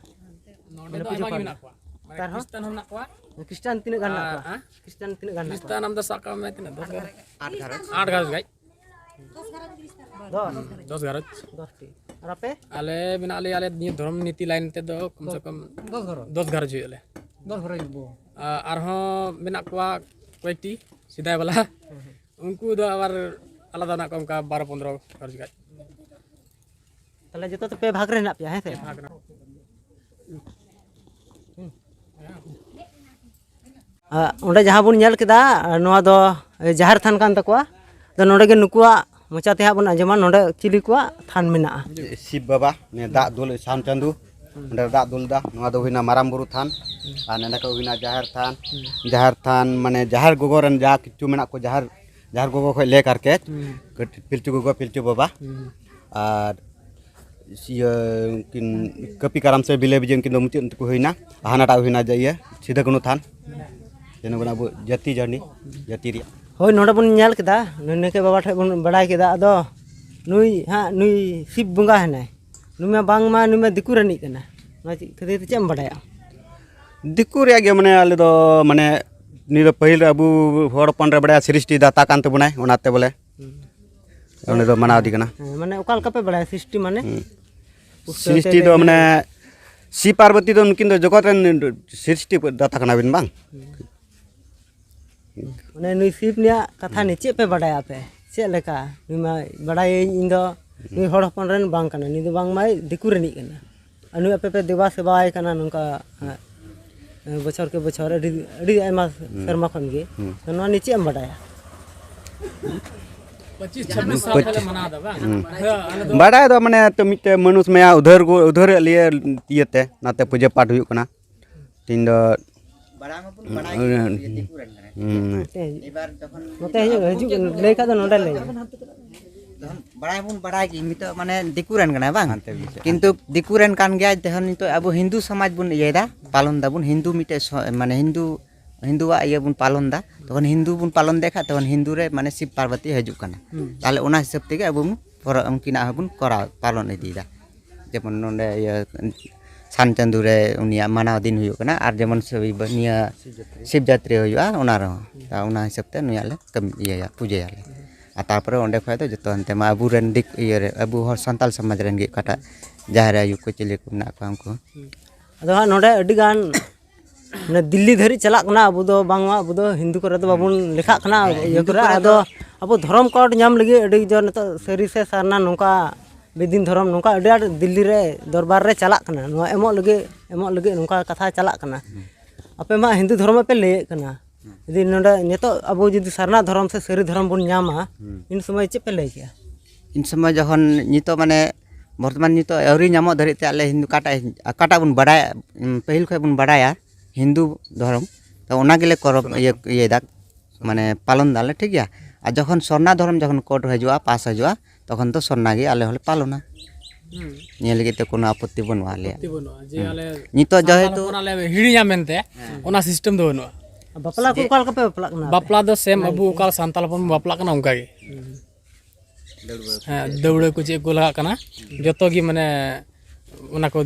ᱱᱚᱰᱮ ᱢᱟᱱᱮ ᱫᱚ ᱯᱩᱡᱟᱹ ᱟᱭᱢᱟ ᱜᱮ ᱯᱟᱴ ᱢᱮᱱᱟᱜ ᱠᱚᱣᱟ᱾ ᱢᱟᱱᱮ ᱟᱨᱦᱚᱸ? ᱠᱷᱨᱤᱥᱴᱟᱱ ᱦᱚᱸ ᱢᱮᱱᱟᱜ ᱠᱚᱣᱟ᱾ ᱠᱷᱨᱤᱥᱴᱟᱱ ᱛᱤᱱᱟᱹᱜ ᱜᱟᱱ ᱦᱮᱱᱟᱜ ᱠᱚᱣᱟ? ᱦᱮᱸ? ᱠᱷᱨᱤᱥᱴᱟᱱ ᱛᱤᱱᱟᱹᱜ ᱜᱟᱱ ᱦᱮᱱᱟᱜ ᱠᱚᱣᱟ? ᱠᱷᱨᱤᱥᱴᱟᱱ ᱟᱢ ᱫᱚ ᱥᱟᱵ ᱠᱟᱜ ᱢᱮ ᱛᱤᱱᱟᱹᱜ? ᱫᱚᱥ ᱜᱷᱟᱨᱚᱸᱡᱽ᱾ ᱟᱴ ᱜᱷᱟᱨᱚᱸᱡᱽ ᱜᱟᱡ᱾ ᱫᱚᱥ? ᱫᱚᱥ ᱜᱷᱟᱨᱚᱸᱡᱽ᱾ ᱫᱚᱥ ᱴᱤ᱾ ᱟᱨ ᱟᱯᱮ? ᱟᱞᱮ ᱢᱮᱱᱟᱜ ᱞᱮᱭᱟ, ᱟᱞᱮ ᱱᱤᱭᱟᱹ ᱫᱷᱚᱨᱚᱢ ᱱᱤᱛᱤ ᱞᱟᱭᱤᱱ ᱛᱮᱫᱚ ᱠᱚᱢ ᱥᱮ ᱫᱚᱥ, ᱠᱚᱢ ᱫᱚᱥ ᱜᱷᱟᱨᱚᱸᱡᱽ᱾ ᱫᱚᱥ ᱜᱷᱟᱨᱚᱸᱡᱽ ᱦᱩᱭᱩᱜ ᱟᱞᱮ᱾ ᱫᱚᱥ ᱜᱷᱟᱨᱚᱸᱡᱽ ᱵᱚ᱾ ᱟ-, ᱟᱨᱦᱚᱸ ᱢᱮᱱᱟᱜ ᱠᱚᱣᱟ ᱠᱚᱭᱮᱠᱴᱤ ᱥᱮᱫᱟᱭ ᱵᱟᱞᱟ᱾ ᱦᱩᱸ, ᱦᱩᱸ᱾ ᱩᱱᱠᱩ ᱫᱚ ᱟᱵᱟᱨ ᱟᱞᱟᱫᱟ ᱢᱮᱱᱟᱜ ᱠᱚᱣᱟ, ᱚᱱᱠᱟ ᱵᱟᱨᱚ ᱯᱚᱱᱫᱽᱨᱚ ᱜᱷᱟᱨᱚᱸᱡᱽ ᱜᱟᱡ᱾ ᱛᱟᱦᱞᱮ ᱡᱚᱛᱚ ᱛᱚ ᱯᱮ ᱵᱷᱟᱜᱽ ᱨᱮ ᱦᱮᱱᱟᱜ ᱯᱮᱭᱟ, ᱦᱮᱸ ᱥᱮ? ᱯᱮ ᱵᱷᱟᱜᱽ ᱨᱮ᱾ ᱟᱸ, ᱚᱸᱰᱮ ᱡᱟᱦᱟᱸ ᱵᱚᱱ ᱧᱮᱞ ᱠᱮᱫᱟ, ᱱᱚᱣᱟ ᱫᱚ ᱡᱟᱦᱮᱨ ᱛᱷᱟᱱ ᱠᱟᱱ ᱛᱟᱠᱚᱣᱟ᱾ ᱟᱫᱚ ᱱᱚᱰᱮ ᱜᱮ ᱱᱩᱠᱩᱣᱟᱜ ᱢᱚᱪᱟ ᱛᱮ ᱦᱟᱸᱜ ᱵᱚᱱ ᱟᱸᱡᱚᱢᱟ, ᱱᱚᱰᱮ ᱪᱤᱞᱤ ᱠᱚᱣᱟᱜ ᱛᱷᱟᱱ ᱢᱮᱱᱟᱜᱼᱟ᱾ ᱥᱤᱵ ᱵᱟᱵᱟ, ᱱᱤᱭᱟᱹ ᱫᱟᱜ ᱫᱩᱞ ᱥᱟᱢ ᱪᱟᱸᱫᱩ, ᱚᱸᱰᱮ ᱫᱟᱜ ᱫᱩᱞ ᱫᱟ᱾ ᱱᱚᱣᱟ ᱫᱚ ᱦᱩᱭᱱᱟ ᱢᱟᱨᱟᱝ ᱵᱩᱨᱩ ᱛᱷᱟᱱ, ᱟᱨ ᱱᱚᱸᱰᱮ ᱠᱚ ᱦᱩᱭᱱᱟ ᱡᱟᱦᱮᱨ ᱛᱷᱟᱱ᱾ ᱦᱩᱸ᱾ ᱡᱟᱦᱮᱨ ᱛᱷᱟᱱ ᱢᱟᱱᱮ ᱡᱟᱦᱮᱨ ᱜᱚᱜᱚ ᱨᱮᱱ ᱡᱟ ᱠᱤᱪᱷᱩ ᱢᱮᱱᱟᱜ ᱠᱚ, ᱡᱟᱦᱮᱨ, ᱡᱟᱦᱮᱨ ᱜᱚᱜᱚ ᱠᱷᱚᱡ ᱞᱮ ᱠᱟᱨᱠᱮ ᱦᱩᱸ᱾ ᱯᱤᱞᱪᱩ ᱜᱚᱜᱚ, ᱯᱤᱞᱪᱩ ᱵᱟᱵᱟ᱾ ᱦᱩᱸ᱾ ᱟᱨ ᱤᱭᱟᱹ, ᱩᱱᱠᱤᱱ ᱠᱟᱹᱯᱤ ᱠᱟᱨᱟᱢ ᱥᱮ ᱵᱤᱞᱟᱹ ᱵᱤᱡᱟᱹ, ᱩᱱᱠᱤᱱ ᱫᱚ ᱢᱩᱪᱟᱹᱫ ᱛᱮᱠᱚ ᱦᱩᱭᱱᱟ᱾ ᱦᱟᱱᱟᱴᱟᱜ ᱦᱩᱭᱱᱟ ᱡᱮ ᱤᱭᱟᱹ, ᱥᱤᱫᱩ ᱠᱟᱹᱱᱦᱩ ᱛᱷᱟᱱ᱾ ᱡᱮ ᱱᱚᱝᱠᱟᱱᱟᱜ ᱟᱵᱚ ᱡᱟᱹᱛᱤ ᱡᱟᱹᱨᱱᱤ, ᱡᱟᱹᱛᱤ ᱨᱮᱭᱟᱜ᱾ ᱦᱳᱭ, ᱱᱚᱰᱮ ᱵᱚᱱ ᱧᱮᱞ ᱠᱮᱫᱟ, ᱱᱩᱭ ᱱᱟᱭᱠᱮ ᱵᱟᱵᱟ ᱴᱷᱮᱱ ᱵᱚᱱ ᱵᱟᱲᱟᱭ ᱠᱮᱫᱟ᱾ ᱟᱫᱚ ᱱᱩᱭ ᱦᱟᱸᱜ, ᱱᱩᱭ ᱥᱤᱵ ᱵᱚᱸᱜᱟ ᱦᱮᱱᱟᱭ, ᱱᱩᱭ ᱢᱟ ᱵᱟᱝᱢᱟ, ᱱᱩᱭ ᱢᱟ ᱫᱤᱠᱩ ᱨᱤᱱᱤᱡ ᱠᱟᱱᱟ᱾ ᱱᱚᱣᱟ ᱪᱮᱫ ᱠᱷᱟᱹᱛᱤᱨ ᱛᱮ, ᱪᱮᱫ ᱮᱢ ᱵᱟᱲᱟᱭᱟ? ᱫᱤᱠᱩ ᱨᱮᱭᱟᱜ ᱜᱮ, ᱢᱟᱱᱮ, ᱟᱞᱮ ᱫᱚ, ᱢᱟᱱᱮ, ᱱᱩᱭ ᱫᱚ ᱯᱟᱹᱦᱤᱞ ᱨᱮ ᱟᱵᱚ ᱦᱚᱲ ᱦᱚᱯᱚᱱ ᱨᱮ ᱵᱟᱲᱟᱭᱟ, ᱥᱨᱤᱥᱴᱤ ᱫᱟᱛᱟ ᱠᱟᱱ ᱛᱟᱵᱚᱱᱟᱭ, ᱚᱱᱟᱛᱮ ᱵᱚᱞᱮ᱾ ᱦᱩᱸ᱾ ᱩᱱᱤ ᱫᱚ ᱢᱟᱱᱟᱣ ᱤᱫᱤ ᱠᱟᱱᱟ᱾ ᱦᱮᱸ, ᱢᱟᱱᱮ ᱚᱠᱟ ᱞᱮᱠᱟ ᱯᱮ ᱵᱟᱲᱟᱭᱟ ᱥᱨᱤᱥᱴᱤ ᱢᱟᱱᱮ? ᱦᱩᱸ᱾ ᱯᱩᱥᱴᱟᱹᱣ ᱥᱨᱤᱥᱴᱤ ᱛᱮ ᱫᱚ ᱞᱟᱹᱭ ᱢᱟᱱᱮ ᱵᱤᱱ᱾ ᱥᱤᱵ ᱯᱟᱨᱵᱚᱛᱤ ᱫᱚ ᱱᱩᱠᱤᱱ ᱫᱚ ᱡᱚᱜᱚᱛ ᱨᱮᱱ ᱥᱨᱤᱥᱴᱤ ᱫᱟᱛᱟ ᱠᱟᱱᱟ ᱵᱤᱱ ᱵᱟᱝ? ᱦᱩᱸ᱾ ᱢᱟᱱᱮ ᱱᱩᱭ ᱥᱤᱵ ᱨᱮᱭᱟᱜ ᱠᱟᱛᱷᱟ ᱱᱤᱭᱮ ᱪᱮᱫ ᱯᱮ ᱵᱟᱰᱟᱭᱟ ᱟᱯᱮ? ᱪᱮᱫ ᱞᱮᱠᱟ? ᱱᱩᱭ ᱢᱟ ᱵᱟᱰᱟᱭᱟᱹᱧ ᱤᱧ ᱫᱚ ᱱᱩᱭ ᱦᱚᱲ ᱦᱚᱯᱚᱱ ᱨᱮᱱ ᱵᱟᱝ ᱠᱟᱱᱟ, ᱱᱩᱭ ᱫᱚ ᱵᱟᱝᱢᱟᱭ ᱫᱤᱠᱩ ᱨᱤᱱᱤᱡ ᱠᱟᱱᱟ᱾ ᱟᱨ ᱱᱩᱭ ᱟᱯᱮ ᱯᱮ ᱫᱮᱵᱟ ᱥᱮᱵᱟᱭ ᱠᱟᱱᱟ ᱱᱚᱝᱠᱟ, ᱦᱮᱸ, ᱵᱚᱪᱷᱚᱨ ᱠᱮ ᱵᱚᱪᱷᱚᱨ, ᱟᱹᱰᱤ, ᱟᱹᱰᱤ ᱟᱭᱢᱟ ᱦᱩᱸ᱾ ᱥᱮᱨᱢᱟ ᱠᱷᱚᱱ ᱜᱮ᱾ ᱦᱩᱸ᱾ ᱛᱚ ᱱᱚᱣᱟ ᱱᱤᱭᱮ ᱪᱮᱫ ᱮᱢ ᱵᱟᱰᱟᱭᱟ? ᱯᱚᱸᱪᱤᱥ ᱪᱷᱟᱵᱵᱤᱥ ᱥᱟᱞ ᱠᱷᱚᱱ ᱞᱮ ᱢᱟᱱᱟᱣ ᱮᱫᱟ, ᱵᱟᱝ? ᱦᱩᱸ᱾ ᱦᱮᱸ, ᱟᱞᱮ ᱫᱚ ᱵᱟᱰᱟᱭ ᱫᱚ ᱢᱟᱱᱮ ᱛᱚ ᱢᱤᱫᱴᱮᱡ ᱢᱟᱱᱩᱥ ᱢᱟᱭᱟ ᱩᱫᱷᱟᱹᱨ ᱜᱚ-, ᱩᱫᱷᱟᱹᱨ ᱞᱤᱭᱮ ᱤᱭᱟᱹᱛᱮ ᱱᱟᱛᱮ ᱯᱩᱡᱟᱹ ᱯᱟᱴ ᱦᱩᱭᱩᱜ ᱠᱟᱱᱟ᱾ ᱛᱤᱦᱤᱧ ᱫᱚ ᱵᱟᱲᱟᱭ ᱢᱟᱵᱚᱱ ᱵᱟᱲᱟᱭ ᱜᱮ, ᱦᱩᱸ᱾ ᱡᱮ ᱫᱤᱠᱩ ᱨᱮᱱ ᱠᱟᱱᱟᱭ᱾ ᱦᱩᱸ᱾ ᱮᱵᱟᱨ ᱡᱚᱠᱷᱚᱱ ᱱᱚᱛᱮ ᱦᱤᱡᱩᱜ, ᱦᱤᱡᱩᱜ, ᱞᱟᱹᱭ ᱠᱷᱟᱡ ᱫᱚ ᱱᱚᱰᱮ ᱞᱟᱹᱭ ᱢᱮ᱾ ᱡᱚᱠᱷᱚᱱ ᱵᱟᱲᱟᱭ ᱵᱚᱱ ᱵᱟᱲᱟᱭ ᱜᱮ, ᱱᱤᱛᱚᱜ ᱢᱟᱱᱮ ᱫᱤᱠᱩ ᱨᱮᱱ ᱠᱟᱱᱟᱭ ᱵᱟᱝ? ᱦᱟᱱᱛᱮ ᱵᱤᱥᱟ᱾ ᱠᱤᱱᱛᱩ ᱫᱤᱠᱩ ᱨᱮᱱ ᱠᱟᱱ ᱜᱮᱭᱟᱭ, ᱡᱚᱠᱷᱚᱱ ᱱᱤᱛᱚᱜ ᱟᱵᱚ ᱦᱤᱱᱫᱩ ᱥᱚᱢᱟᱡᱽ ᱵᱚᱱ ᱤᱭᱟᱹᱭᱮᱫᱟ, ᱯᱟᱞᱚᱱ ᱫᱟᱵᱚᱱ, ᱦᱤᱱᱫᱩ ᱢᱤᱫᱴᱮᱡ ᱥᱚ-, ᱢᱟᱱᱮ ᱦᱤᱱᱫᱩ, ᱦᱤᱱᱫᱩᱣᱟᱜ ᱤᱭᱟᱹ ᱵᱚᱱ ᱯᱟᱞᱚᱱ ᱫᱟ, ᱛᱚᱠᱷᱚᱱ ᱦᱤᱱᱫᱩ ᱵᱚᱱ ᱯᱟᱞᱚᱱ ᱫᱮ ᱠᱷᱟᱡ, ᱛᱚᱠᱷᱚᱱ ᱦᱤᱱᱫᱩ ᱨᱮ ᱢᱟᱱᱮ ᱥᱤᱵ ᱯᱟᱨᱵᱚᱛᱤ ᱦᱤᱡᱩᱜ ᱠᱟᱱᱟ᱾ ᱦᱩᱸ᱾ ᱛᱟᱦᱞᱮ ᱚᱱᱟ ᱦᱤᱥᱟᱹᱵ ᱛᱮᱜᱮ ᱟᱵᱚ ᱵᱚᱱ ᱯᱚᱨᱚ-, ᱩᱱᱠᱤᱱᱟᱜ ᱦᱚᱸᱵᱚᱱ ᱠᱚᱨᱟᱣ, ᱯᱟᱞᱚᱱ ᱤᱫᱤᱭᱮᱫᱟ᱾ ᱡᱮᱢᱚᱱ ᱱᱚᱰᱮ ᱤᱭᱟᱹ ᱥᱟᱱ ᱪᱟᱸᱫᱳ ᱨᱮ ᱩᱱᱤᱭᱟᱜ ᱢᱟᱱᱟᱣ ᱫᱤᱱ ᱦᱩᱭᱩᱜ ᱠᱟᱱᱟ, ᱟᱨ ᱡᱮᱢᱚᱱ ᱥᱮ ᱱᱤᱭᱟᱹ ᱥᱤᱵ ᱡᱟᱛᱨᱤ ᱦᱩᱭᱩᱜᱼᱟ, ᱚᱱᱟ ᱨᱮᱦᱚᱸ᱾ ᱛᱟ ᱚᱱᱟ ᱦᱤᱥᱟᱹᱵ ᱛᱮ ᱱᱩᱭᱟᱜ ᱞᱮ ᱠᱟᱹᱢᱤ, ᱤᱭᱟᱹᱭᱟ, ᱯᱩᱡᱟᱹᱭᱟᱞᱮ᱾ ᱟᱨ ᱛᱟᱨᱯᱚᱨᱮ ᱚᱸᱰᱮ ᱠᱷᱚᱡ ᱫᱚ ᱡᱚᱛᱚ ᱦᱟᱱᱛᱮ ᱢᱟ ᱟᱵᱚᱨᱮᱱ ᱫᱤᱠ-, ᱤᱭᱟᱹ ᱨᱮ, ᱟᱵᱚ ᱦᱚᱲ ᱥᱟᱱᱛᱟᱞ ᱥᱚᱢᱟᱡᱽ ᱨᱮᱱ ᱜᱮ ᱚᱠᱟᱴᱟᱜ ᱡᱟᱦᱮᱨ ᱟᱭᱳ ᱠᱚ ᱪᱤᱞᱤ ᱠᱚ ᱢᱮᱱᱟᱜ ᱠᱚᱣᱟ ᱩᱱᱠᱩ᱾ ᱟᱫᱚ ᱦᱟᱸᱜ ᱱᱚᱰᱮ ᱟᱹᱰᱤ ᱜᱟᱱ ᱢᱟᱱᱮ ᱫᱤᱞᱞᱤ ᱫᱷᱟᱹᱨᱤᱡ ᱪᱟᱞᱟᱜ ᱠᱟᱱᱟ, ᱟᱵᱚ ᱫᱚ ᱵᱟᱝᱢᱟ ᱟᱵᱚ ᱫᱚ ᱦᱤᱱᱫᱩ ᱠᱚᱨᱮ ᱫᱚ ᱵᱟᱵᱚᱱ ᱞᱮᱠᱷᱟᱜ ᱠᱟᱱᱟ, ᱦᱮᱸ, ᱤᱭᱟᱹ ᱦᱤᱱᱫᱩ ᱠᱚᱨᱮ᱾ ᱠᱚᱨᱮ ᱟᱫᱚ ᱫᱚ ᱟᱵᱚ ᱫᱷᱚᱨᱚᱢ ᱠᱳᱰ ᱧᱟᱢ ᱞᱟᱹᱜᱤᱫ ᱟᱹᱰᱤ ᱡᱳᱨ ᱱᱤᱛᱚᱜ ᱥᱟᱹᱨᱤ ᱥᱮ ᱥᱟᱨᱱᱟ ᱱᱚᱝᱠᱟ ᱵᱮᱫᱤᱱ ᱫᱷᱚᱨᱚᱢ ᱱᱚᱝᱠᱟ ᱟᱹᱰᱤ ᱟᱸᱴ ᱫᱤᱞᱞᱤ ᱨᱮ ᱫᱚᱨᱵᱟᱨ ᱨᱮ ᱪᱟᱞᱟᱜ ᱠᱟᱱᱟ, ᱱᱚᱣᱟ ᱮᱢᱚᱜ ᱞᱟᱹᱜᱤᱫ, ᱮᱢᱚᱜ ᱞᱟᱹᱜᱤᱫ ᱱᱚᱝᱠᱟ ᱠᱟᱛᱷᱟ ᱪᱟᱞᱟᱜ ᱠᱟᱱᱟ᱾ ᱦᱩᱸ᱾ ᱟᱯᱮ ᱢᱟ ᱦᱤᱱᱫᱩ ᱫᱷᱚᱨᱚᱢ ᱯᱮ ᱞᱟᱹᱭᱮᱫ ᱠᱟᱱᱟ, ᱦᱩᱸ᱾ ᱡᱩᱫᱤ ᱱᱚᱰᱮ ᱱᱤᱛᱚᱜ ᱟᱵᱚ ᱡᱩᱫᱤ ᱥᱟᱨᱱᱟ ᱫᱷᱚᱨᱚᱢ ᱥᱮ ᱥᱟᱹᱨᱤ ᱫᱷᱚᱨᱚᱢ ᱵᱚᱱ ᱧᱟᱢᱟ, ᱦᱩᱸ᱾ ᱤᱱ ᱥᱚᱢᱚᱭ ᱪᱮᱫ ᱯᱮ ᱞᱟᱹᱭ ᱠᱮᱭᱟ? ᱤᱱ ᱥᱚᱢᱚᱭ ᱡᱚᱠᱷᱚᱱ ᱱᱤᱛᱚᱜ ᱢᱟᱱᱮ ᱵᱚᱨᱛᱚᱢᱟᱱ ᱱᱤᱛᱚᱜ ᱟᱹᱣᱨᱤ ᱧᱟᱢᱚᱜ ᱫᱷᱟᱹᱨᱤᱡ ᱛᱮ ᱟᱞᱮ ᱦᱤᱱᱫᱩ ᱚᱠᱟᱴᱟᱜ, ᱚᱠᱟᱴᱟᱜ ᱵᱚᱱ ᱵᱟᱰᱟᱭᱟ, ᱩᱢ, ᱯᱟᱹᱦᱤᱞ ᱠᱷᱚᱡ ᱵᱚᱱ ᱵᱟᱰᱟᱭᱟ ᱦᱤᱱᱫᱩ ᱫᱷᱚᱨᱚᱢ, ᱛᱚ ᱚᱱᱟ ᱜᱮᱞᱮ ᱠᱚᱨᱚᱵ-, ᱤᱭᱟᱹ, ᱤᱭᱟᱹᱭᱮᱫᱟ, ᱢᱟᱱᱮ ᱯᱟᱞᱚᱱ ᱫᱟᱞᱮ, ᱴᱷᱤᱠ ᱜᱮᱭᱟ᱾ ᱟᱨ ᱡᱚᱠᱷᱚᱱ ᱥᱚᱨᱱᱟ ᱫᱷᱚᱨᱚᱢ ᱡᱚᱠᱷᱚᱱ ᱠᱳᱰ ᱦᱤᱡᱩᱜᱼᱟ, ᱯᱟᱥ ᱦᱤᱡᱩᱜᱼᱟ, ᱛᱚᱠᱷᱚᱱ ᱫᱚ ᱥᱚᱨᱱᱟ ᱜᱮ ᱟᱞᱮ ᱦᱚᱸᱞᱮ ᱯᱟᱞᱚᱱᱟ᱾ ᱦᱩᱸ᱾ ᱱᱤᱭᱟᱹ ᱞᱟᱹᱜᱤᱫ ᱛᱮ ᱠᱳᱱᱳ ᱟᱯᱚᱛᱛᱤ ᱵᱟᱹᱱᱩᱜᱼᱟ ᱟᱞᱮᱭᱟᱜ᱾ ᱟᱯᱚᱛᱛᱤ ᱵᱟᱹᱱᱩᱜᱼᱟ ᱡᱮ ᱦᱩᱸ᱾ ᱟᱞᱮ ᱱᱤᱛᱚᱜ ᱥᱟᱱᱛᱟᱲ ᱡᱮᱦᱮᱛᱩ ᱦᱚᱯᱚᱱᱟᱜ ᱞᱮ ᱦᱤᱲᱤᱧᱟ ᱢᱮᱱᱛᱮ, ᱦᱮᱸ᱾ ᱚᱱᱟ ᱥᱤᱥᱴᱮᱢ ᱫᱚ ᱵᱟᱹᱱᱩᱜᱼᱟ᱾ ᱵᱟᱯᱞᱟ ᱠᱚ ᱡᱮ ᱚᱠᱟ ᱞᱮᱠᱟ ᱯᱮ ᱵᱟᱯᱞᱟᱜ ᱠᱟᱱᱟ ᱟᱯᱮ? ᱵᱟᱯᱞᱟ ᱫᱚ ᱥᱮᱢ ᱚᱱᱟ ᱟᱵᱚ ᱜᱮ᱾ ᱚᱠᱟ ᱥᱟᱱᱛᱟᱲ ᱦᱚᱯᱚᱱ ᱵᱚᱱ ᱵᱟᱯᱞᱟᱜ ᱠᱟᱱᱟ ᱚᱱᱠᱟ ᱜᱮ᱾ ᱦᱩᱸ᱾ ᱫᱟᱹᱣᱲᱟᱹ ᱠᱚ ᱦᱮᱸ, ᱪᱮᱫ ᱠᱚ᱾ ᱫᱟᱹᱣᱲᱟᱹ ᱠᱚ ᱪᱮᱫ ᱠᱚ ᱞᱟᱜᱟᱜ ᱠᱟᱱᱟ, ᱦᱩᱸ᱾ ᱡᱚᱛᱚ ᱜᱮ ᱢᱟᱱᱮ ᱚᱱᱟ ᱠᱚ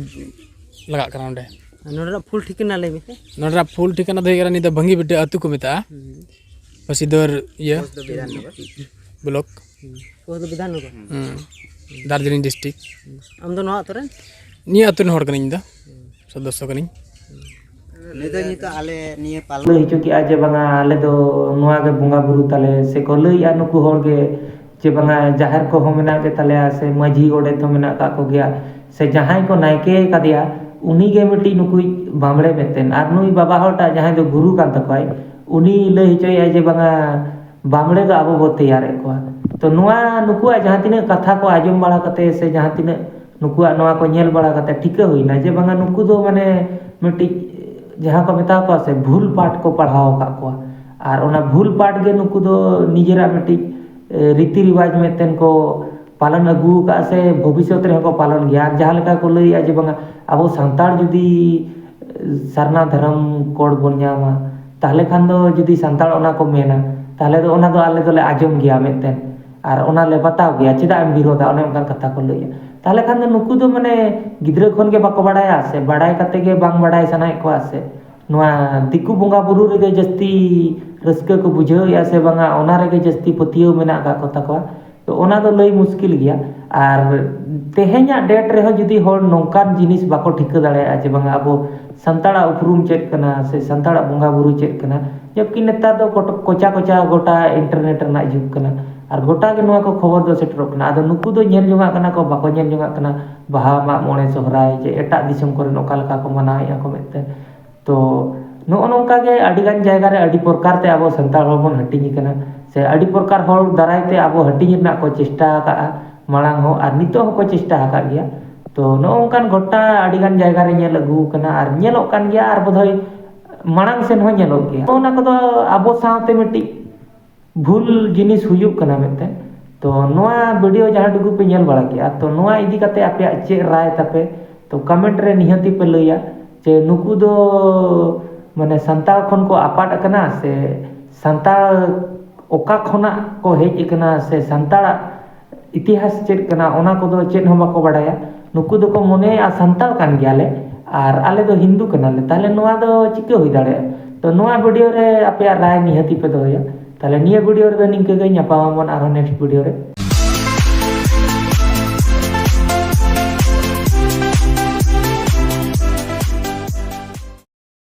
ᱞᱟᱜᱟᱜ ᱠᱟᱱᱟ ᱚᱸᱰᱮ᱾ ᱟᱨ ᱱᱚᱰᱮᱱᱟᱜ ᱯᱷᱩᱞ ᱴᱷᱤᱠᱟᱹᱱᱟ ᱞᱟᱹᱭ ᱢᱮᱥᱮ᱾ ᱱᱚᱰᱮᱱᱟᱜ ᱯᱷᱩᱞ ᱴᱷᱤᱠᱟᱹᱱᱟ ᱫᱚ ᱦᱩᱭᱩᱜ ᱠᱟᱱᱟ, ᱱᱤᱭᱟᱹ ᱫᱚ ᱵᱷᱟᱝᱜᱤ ᱵᱤᱴᱟᱹ ᱟᱹᱛᱩ ᱠᱚ ᱢᱮᱛᱟᱜᱼᱟ᱾ ᱦᱩᱸ᱾ ᱯᱟᱹᱥᱤᱫᱟᱹᱨ ᱤᱭᱟᱹ ᱯᱳᱥᱴ ᱫᱚ ᱵᱤᱫᱷᱟᱱ ᱱᱚᱜᱚᱨ᱾ ᱵᱞᱚᱠ᱾ ᱦᱩᱸ᱾ ᱯᱳᱥᱴ ᱫᱚ ᱵᱤᱫᱷᱟᱱ ᱱᱚᱜᱚᱨ᱾ ᱦᱩᱸ᱾ ᱫᱟᱨᱡᱤᱞᱤᱝ ᱰᱤᱥᱴᱨᱤᱠᱴ᱾ ᱦᱩᱸ᱾ ᱟᱢ ᱫᱚ ᱱᱚᱣᱟ ᱟᱹᱛᱩ ᱨᱮᱱ? ᱱᱤᱭᱟᱹ ᱟᱹᱛᱩ ᱨᱮᱱ ᱦᱚᱲ ᱠᱟᱹᱱᱟᱹᱧ ᱤᱧ ᱫᱚ᱾ ᱦᱩᱸ᱾ ᱥᱚᱫᱚᱥᱥᱚ ᱠᱟᱹᱱᱟᱹᱧ᱾ ᱱᱤᱛᱚᱜ, ᱱᱤᱛᱚᱜ ᱟᱞᱮ ᱱᱤᱭᱟᱹ ᱯᱟᱞᱚᱱ ᱞᱟᱹᱭ ᱦᱚᱪᱚ ᱠᱮᱜᱼᱟ ᱡᱮ ᱵᱟᱝᱟ ᱟᱞᱮ ᱫᱚ ᱱᱚᱣᱟ ᱜᱮ ᱵᱚᱸᱜᱟ ᱵᱩᱨᱩ ᱛᱟᱞᱮ, ᱥᱮ ᱠᱚ ᱞᱟᱹᱭᱮᱜᱼᱟ ᱱᱩᱠᱩ ᱦᱚᱲ ᱜᱮ ᱡᱮ ᱵᱟᱝᱟ ᱡᱟᱦᱮᱨ ᱠᱚᱦᱚᱸ ᱢᱮᱱᱟᱜ ᱜᱮ ᱛᱟᱞᱮᱭᱟ, ᱥᱮ ᱢᱟᱹᱡᱷᱤ ᱜᱚᱰᱮᱛ ᱦᱚᱸ ᱢᱮᱱᱟᱜ ᱠᱟᱜ ᱠᱚᱜᱮᱭᱟ, ᱥᱮ ᱡᱟᱦᱟᱸᱭ ᱠᱚ ᱱᱟᱭᱠᱮ ᱠᱟᱫᱮᱭᱟ ᱩᱱᱤ ᱜᱮ ᱢᱤᱫᱴᱤᱡ ᱱᱩᱠᱩᱭ ᱵᱟᱢᱲᱮ ᱢᱮᱱᱛᱮ, ᱟᱨ ᱱᱩᱭ ᱵᱟᱵᱟ ᱦᱚᱲᱴᱟᱜ ᱡᱟᱦᱟᱸᱭ ᱫᱚ ᱜᱩᱨᱩ ᱠᱟᱱ ᱛᱟᱠᱚᱣᱟᱭ ᱩᱱᱤ ᱞᱟᱹᱭ ᱦᱚᱪᱚᱭᱮᱜᱼᱟᱭ ᱡᱮ ᱵᱟᱝᱟ ᱵᱟᱢᱲᱮ ᱫᱚ ᱟᱵᱚ ᱵᱚ ᱛᱮᱭᱟᱨᱮᱫ ᱠᱚᱣᱟ᱾ ᱛᱚ ᱱᱚᱣᱟ ᱱᱩᱠᱩᱣᱟᱜ ᱡᱟᱦᱟᱸ ᱛᱤᱱᱟᱹᱜ ᱠᱟᱛᱷᱟ ᱠᱚ ᱟᱸᱡᱚᱢ ᱵᱟᱲᱟ ᱠᱟᱛᱮ ᱥᱮ ᱡᱟᱦᱟᱸ ᱛᱤᱱᱟᱹᱜ ᱱᱩᱠᱩᱣᱟᱜ ᱱᱚᱣᱟ ᱠᱚ ᱧᱮᱞ ᱵᱟᱲᱟ ᱠᱟᱛᱮ ᱴᱷᱤᱠᱟᱹ ᱦᱩᱭᱱᱟ ᱡᱮ ᱵᱟᱝᱟ ᱱᱩᱠᱩ ᱫᱚ ᱢᱟᱱᱮ ᱢᱤᱫᱴᱤᱡ ᱡᱟᱦᱟᱸ ᱠᱚ ᱢᱮᱛᱟ ᱠᱚᱣᱟ ᱥᱮ, ᱵᱷᱩᱞ ᱯᱟᱴ ᱠᱚ ᱯᱟᱲᱦᱟᱣ ᱟᱠᱟᱫ ᱠᱚᱣᱟ᱾ ᱟᱨ ᱚᱱᱟ ᱵᱷᱩᱞ ᱯᱟᱴ ᱜᱮ ᱱᱩᱠᱩ ᱫᱚ ᱱᱤᱡᱮᱨᱟᱜ ᱢᱤᱫᱴᱤᱡ, ᱮ, ᱨᱤᱛᱤ ᱨᱮᱣᱟᱡᱽ ᱢᱤᱫᱴᱮᱱ ᱠᱚ ᱯᱟᱞᱚᱱ ᱟᱹᱜᱩ ᱟᱠᱟᱫᱼᱟ ᱥᱮ ᱵᱷᱚᱵᱤᱥᱥᱚᱛ ᱨᱮᱦᱚᱸ ᱠᱚ ᱯᱟᱞᱚᱱ ᱜᱮᱭᱟ᱾ ᱟᱨ ᱡᱟᱦᱟᱸ ᱞᱮᱠᱟ ᱠᱚ ᱞᱟᱹᱭᱮᱫᱼᱟ ᱡᱮ ᱵᱟᱝᱟ, ᱟᱵᱚ ᱥᱟᱱᱛᱟᱲ ᱡᱩᱫᱤ, ᱮ, ᱥᱟᱨᱱᱟ ᱫᱷᱚᱨᱚᱢ ᱠᱳᱰ ᱵᱚᱱ ᱧᱟᱢᱟ, ᱛᱟᱦᱚᱞᱮ ᱠᱷᱟᱱ ᱫᱚ ᱡᱩᱫᱤ ᱥᱟᱱᱛᱟᱲ ᱚᱱᱟ ᱠᱚ ᱢᱮᱱᱟ, ᱛᱟᱦᱚᱞᱮ ᱫᱚ ᱚᱱᱟ ᱫᱚ ᱟᱞᱮ ᱫᱚᱞᱮ ᱟᱸᱡᱚᱢ ᱜᱮᱭᱟ ᱢᱮᱱᱛᱮ, ᱟᱨ ᱚᱱᱟ ᱞᱮ ᱵᱟᱛᱟᱣ ᱜᱮᱭᱟ, ᱪᱮᱫᱟᱜ ᱮᱢ ᱵᱤᱨᱳᱫᱟ, ᱚᱱᱮ ᱚᱱᱠᱟᱱ ᱠᱟᱛᱷᱟ ᱠᱚ ᱞᱟᱹᱭᱟ᱾ ᱛᱟᱦᱚᱞᱮ ᱠᱷᱟᱱ ᱫᱚ ᱱᱩᱠᱩ ᱫᱚ ᱢᱟᱱᱮ ᱜᱤᱫᱽᱨᱟᱹ ᱠᱷᱚᱱ ᱜᱮ ᱵᱟᱠᱚ ᱵᱟᱲᱟᱭᱟ ᱥᱮ ᱵᱟᱲᱟᱭ ᱠᱟᱛᱮ ᱜᱮ ᱵᱟᱝ ᱵᱟᱲᱟᱭ ᱥᱟᱱᱟᱭᱮᱫ ᱠᱚᱣᱟ ᱥᱮ, ᱱᱚᱣᱟ ᱫᱤᱠᱩ ᱵᱚᱸᱜᱟ ᱵᱩᱨᱩ ᱨᱮᱜᱮ ᱡᱟᱹᱥᱛᱤ ᱨᱟᱹᱥᱠᱟᱹ ᱠᱚ ᱵᱩᱡᱷᱟᱹᱣᱮᱫᱼᱟ ᱥᱮ ᱵᱟᱝᱟ, ᱚᱱᱟ ᱨᱮᱜᱮ ᱡᱟᱹᱥᱛᱤ ᱯᱟᱹᱛᱭᱟᱹᱣ ᱢᱮᱱᱟᱜ ᱟᱠᱟᱫ ᱠᱚ ᱛᱟᱠᱚᱣᱟ᱾ ᱛᱚ ᱚᱱᱟ ᱫᱚ ᱞᱟᱹᱭ ᱢᱩᱥᱠᱤᱞ ᱜᱮᱭᱟ᱾ ᱟᱨ ᱛᱮᱦᱮᱧᱟᱜ date ᱨᱮᱦᱚᱸ ᱡᱩᱫᱤ ᱦᱚᱲ ᱱᱚᱝᱠᱟᱱ ᱡᱤᱱᱤᱥ ᱵᱟᱠᱚ ᱴᱷᱤᱠᱟᱹ ᱫᱟᱲᱮᱭᱟᱜᱼᱟ ᱡᱮ ᱵᱟᱝᱟ, ᱟᱵᱚ ᱥᱟᱱᱛᱟᱲᱟᱜ ᱩᱯᱨᱩᱢ ᱪᱮᱫ ᱠᱟᱱᱟ ᱥᱮ ᱥᱟᱱᱛᱟᱲᱟᱜ ᱵᱚᱸᱜᱟ ᱵᱩᱨᱩ ᱪᱮᱫ ᱠᱟᱱᱟ, ᱡᱚᱵᱠᱤ ᱱᱮᱛᱟᱨ ᱫᱚ ᱠᱚᱴ-, ᱠᱚᱪᱟ ᱠᱚᱪᱟ ᱜᱚᱴᱟ internet ᱨᱮᱱᱟᱜ ᱡᱩᱜᱽ ᱠᱟᱱᱟ᱾ ᱟᱨ ᱜᱚᱴᱟ ᱜᱮ ᱱᱚᱣᱟ ᱠᱚ ᱠᱷᱚᱵᱚᱨ ᱫᱚ ᱥᱮᱴᱮᱨᱚᱜ ᱠᱟᱱᱟ᱾ ᱟᱫᱚ ᱱᱩᱠᱩ ᱫᱚ ᱧᱮᱞ ᱡᱚᱝᱟᱜ ᱠᱟᱱᱟ ᱠᱚ, ᱵᱟᱠᱚ ᱧᱮᱞ ᱡᱚᱝᱟᱜ ᱠᱟᱱᱟ ᱵᱟᱦᱟ, ᱢᱟᱜ ᱢᱚᱬᱮ, ᱥᱚᱦᱨᱟᱭ, ᱡᱮ ᱮᱴᱟᱜ ᱫᱤᱥᱚᱢ ᱠᱚᱨᱮ ᱚᱠᱟ ᱞᱮᱠᱟ ᱠᱚ ᱢᱟᱱᱟᱣᱮᱫᱼᱟ ᱠᱚ ᱢᱮᱱᱛᱮ᱾ ᱛᱚ ᱱᱚᱜᱼᱚ ᱱᱚᱝᱠᱟ ᱜᱮ ᱟᱹᱰᱤᱜᱟᱱ ᱡᱟᱭᱜᱟ ᱨᱮ ᱟᱹᱰᱤ ᱯᱨᱚᱠᱟᱨ ᱛᱮ ᱟᱵᱚ ᱥᱟᱱᱛᱟᱲ ᱦᱚᱲ ᱵᱚᱱ ᱦᱟᱹᱴᱤᱧ ᱟᱠᱟᱱᱟ, ᱥᱮ ᱟᱹᱰᱤ ᱯᱨᱚᱠᱟᱨ ᱦᱚᱲ ᱫᱟᱨᱟᱭ ᱛᱮ ᱟᱵᱚ ᱦᱟᱹᱴᱤᱧ ᱨᱮᱱᱟᱜ ᱠᱚ ᱪᱮᱥᱴᱟ ᱟᱠᱟᱫᱼᱟ ᱢᱟᱲᱟᱝ ᱦᱚᱸ, ᱟᱨ ᱱᱤᱛᱚᱜ ᱦᱚᱸᱠᱚ ᱪᱮᱥᱴᱟ ᱟᱠᱟᱫ ᱜᱮᱭᱟ᱾ ᱛᱚ ᱱᱚᱜᱼᱚ ᱱᱚᱝᱠᱟᱱ ᱜᱷᱚᱴᱱᱟ ᱟᱹᱰᱤᱜᱟᱱ ᱡᱟᱭᱜᱟ ᱨᱮ ᱧᱮᱞ ᱟᱹᱜᱩ ᱟᱠᱟᱱᱟ ᱟᱨ ᱧᱮᱞᱚᱜ ᱠᱟᱱ ᱜᱮᱭᱟ, ᱟᱨ ᱵᱳᱫᱷᱚᱭ ᱢᱟᱲᱟᱝ ᱥᱮᱱ ᱦᱚᱸ ᱧᱮᱞᱚᱜ ᱜᱮᱭᱟ᱾ ᱚᱱᱟ ᱠᱚᱫᱚ ᱟᱵᱚ ᱥᱟᱶᱛᱮ ᱢᱤᱫᱴᱤᱡ ᱵᱷᱩᱞ ᱡᱤᱱᱤᱥ ᱦᱩᱭᱩᱜ ᱠᱟᱱᱟ ᱢᱮᱱᱛᱮ᱾ ᱛᱚ ᱱᱚᱣᱟ video ᱡᱟᱦᱟᱸ ᱴᱩᱠᱩ ᱯᱮ ᱧᱮᱞ ᱵᱟᱲᱟ ᱠᱮᱜᱼᱟ, ᱛᱚ ᱱᱚᱣᱟ ᱤᱫᱤ ᱠᱟᱛᱮ ᱟᱯᱮᱭᱟᱜ ᱪᱮᱫ ᱨᱟᱭ ᱛᱟᱯᱮ? ᱛᱚ comment ᱨᱮ ᱱᱤᱦᱟᱹᱛᱤ ᱯᱮ ᱞᱟᱹᱭᱟ ᱡᱮ ᱱᱩᱠᱩ ᱫᱚ ᱢᱟᱱᱮ ᱥᱟᱱᱛᱟᱲ ᱠᱷᱚᱱ ᱠᱚ ᱟᱯᱟᱫ ᱟᱠᱟᱱᱟ ᱥᱮ ᱥᱟᱱᱛᱟᱲ ᱚᱠᱟ ᱠᱷᱚᱱᱟᱜ ᱠᱚ ᱦᱮᱡ ᱟᱠᱟᱱᱟ ᱥᱮ ᱥᱟᱱᱛᱟᱲᱟᱜ ᱤᱛᱤᱦᱟᱥ ᱪᱮᱫ ᱠᱟᱱᱟ, ᱚᱱᱟ ᱠᱚᱫᱚ ᱪᱮᱫ ᱦᱚᱸ ᱵᱟᱠᱚ ᱵᱟᱲᱟᱭᱟ᱾ ᱱᱩᱠᱩ ᱫᱚᱠᱚ ᱢᱚᱱᱮᱭᱟ ᱥᱟᱱᱛᱟᱲ ᱠᱟᱱ ᱜᱮᱭᱟᱞᱮ ᱟᱨ ᱟᱞᱮ ᱫᱚ ᱦᱤᱱᱫᱩ ᱠᱟᱱᱟᱞᱮ, ᱛᱟᱦᱞᱮ ᱱᱚᱣᱟ ᱫᱚ ᱪᱤᱠᱟᱹ ᱦᱩᱭ ᱫᱟᱲᱮᱭᱟᱜᱼᱟ? ᱛᱚ ᱱᱚᱣᱟ video ᱨᱮ ᱟᱯᱮᱭᱟᱜ ᱨᱟᱭ ᱱᱤᱦᱟᱹᱛᱤ ᱯᱮ ᱫᱚᱦᱚᱭᱟ᱾ ᱛᱟᱦᱞᱮ ᱱᱤᱭᱟᱹ video ᱨᱮᱫᱚ ᱱᱤᱝᱠᱟᱹ ᱜᱮ, ᱧᱟᱯᱟᱢ ᱟᱵᱚᱱ ᱟᱨᱦᱚᱸ next video ᱨᱮ᱾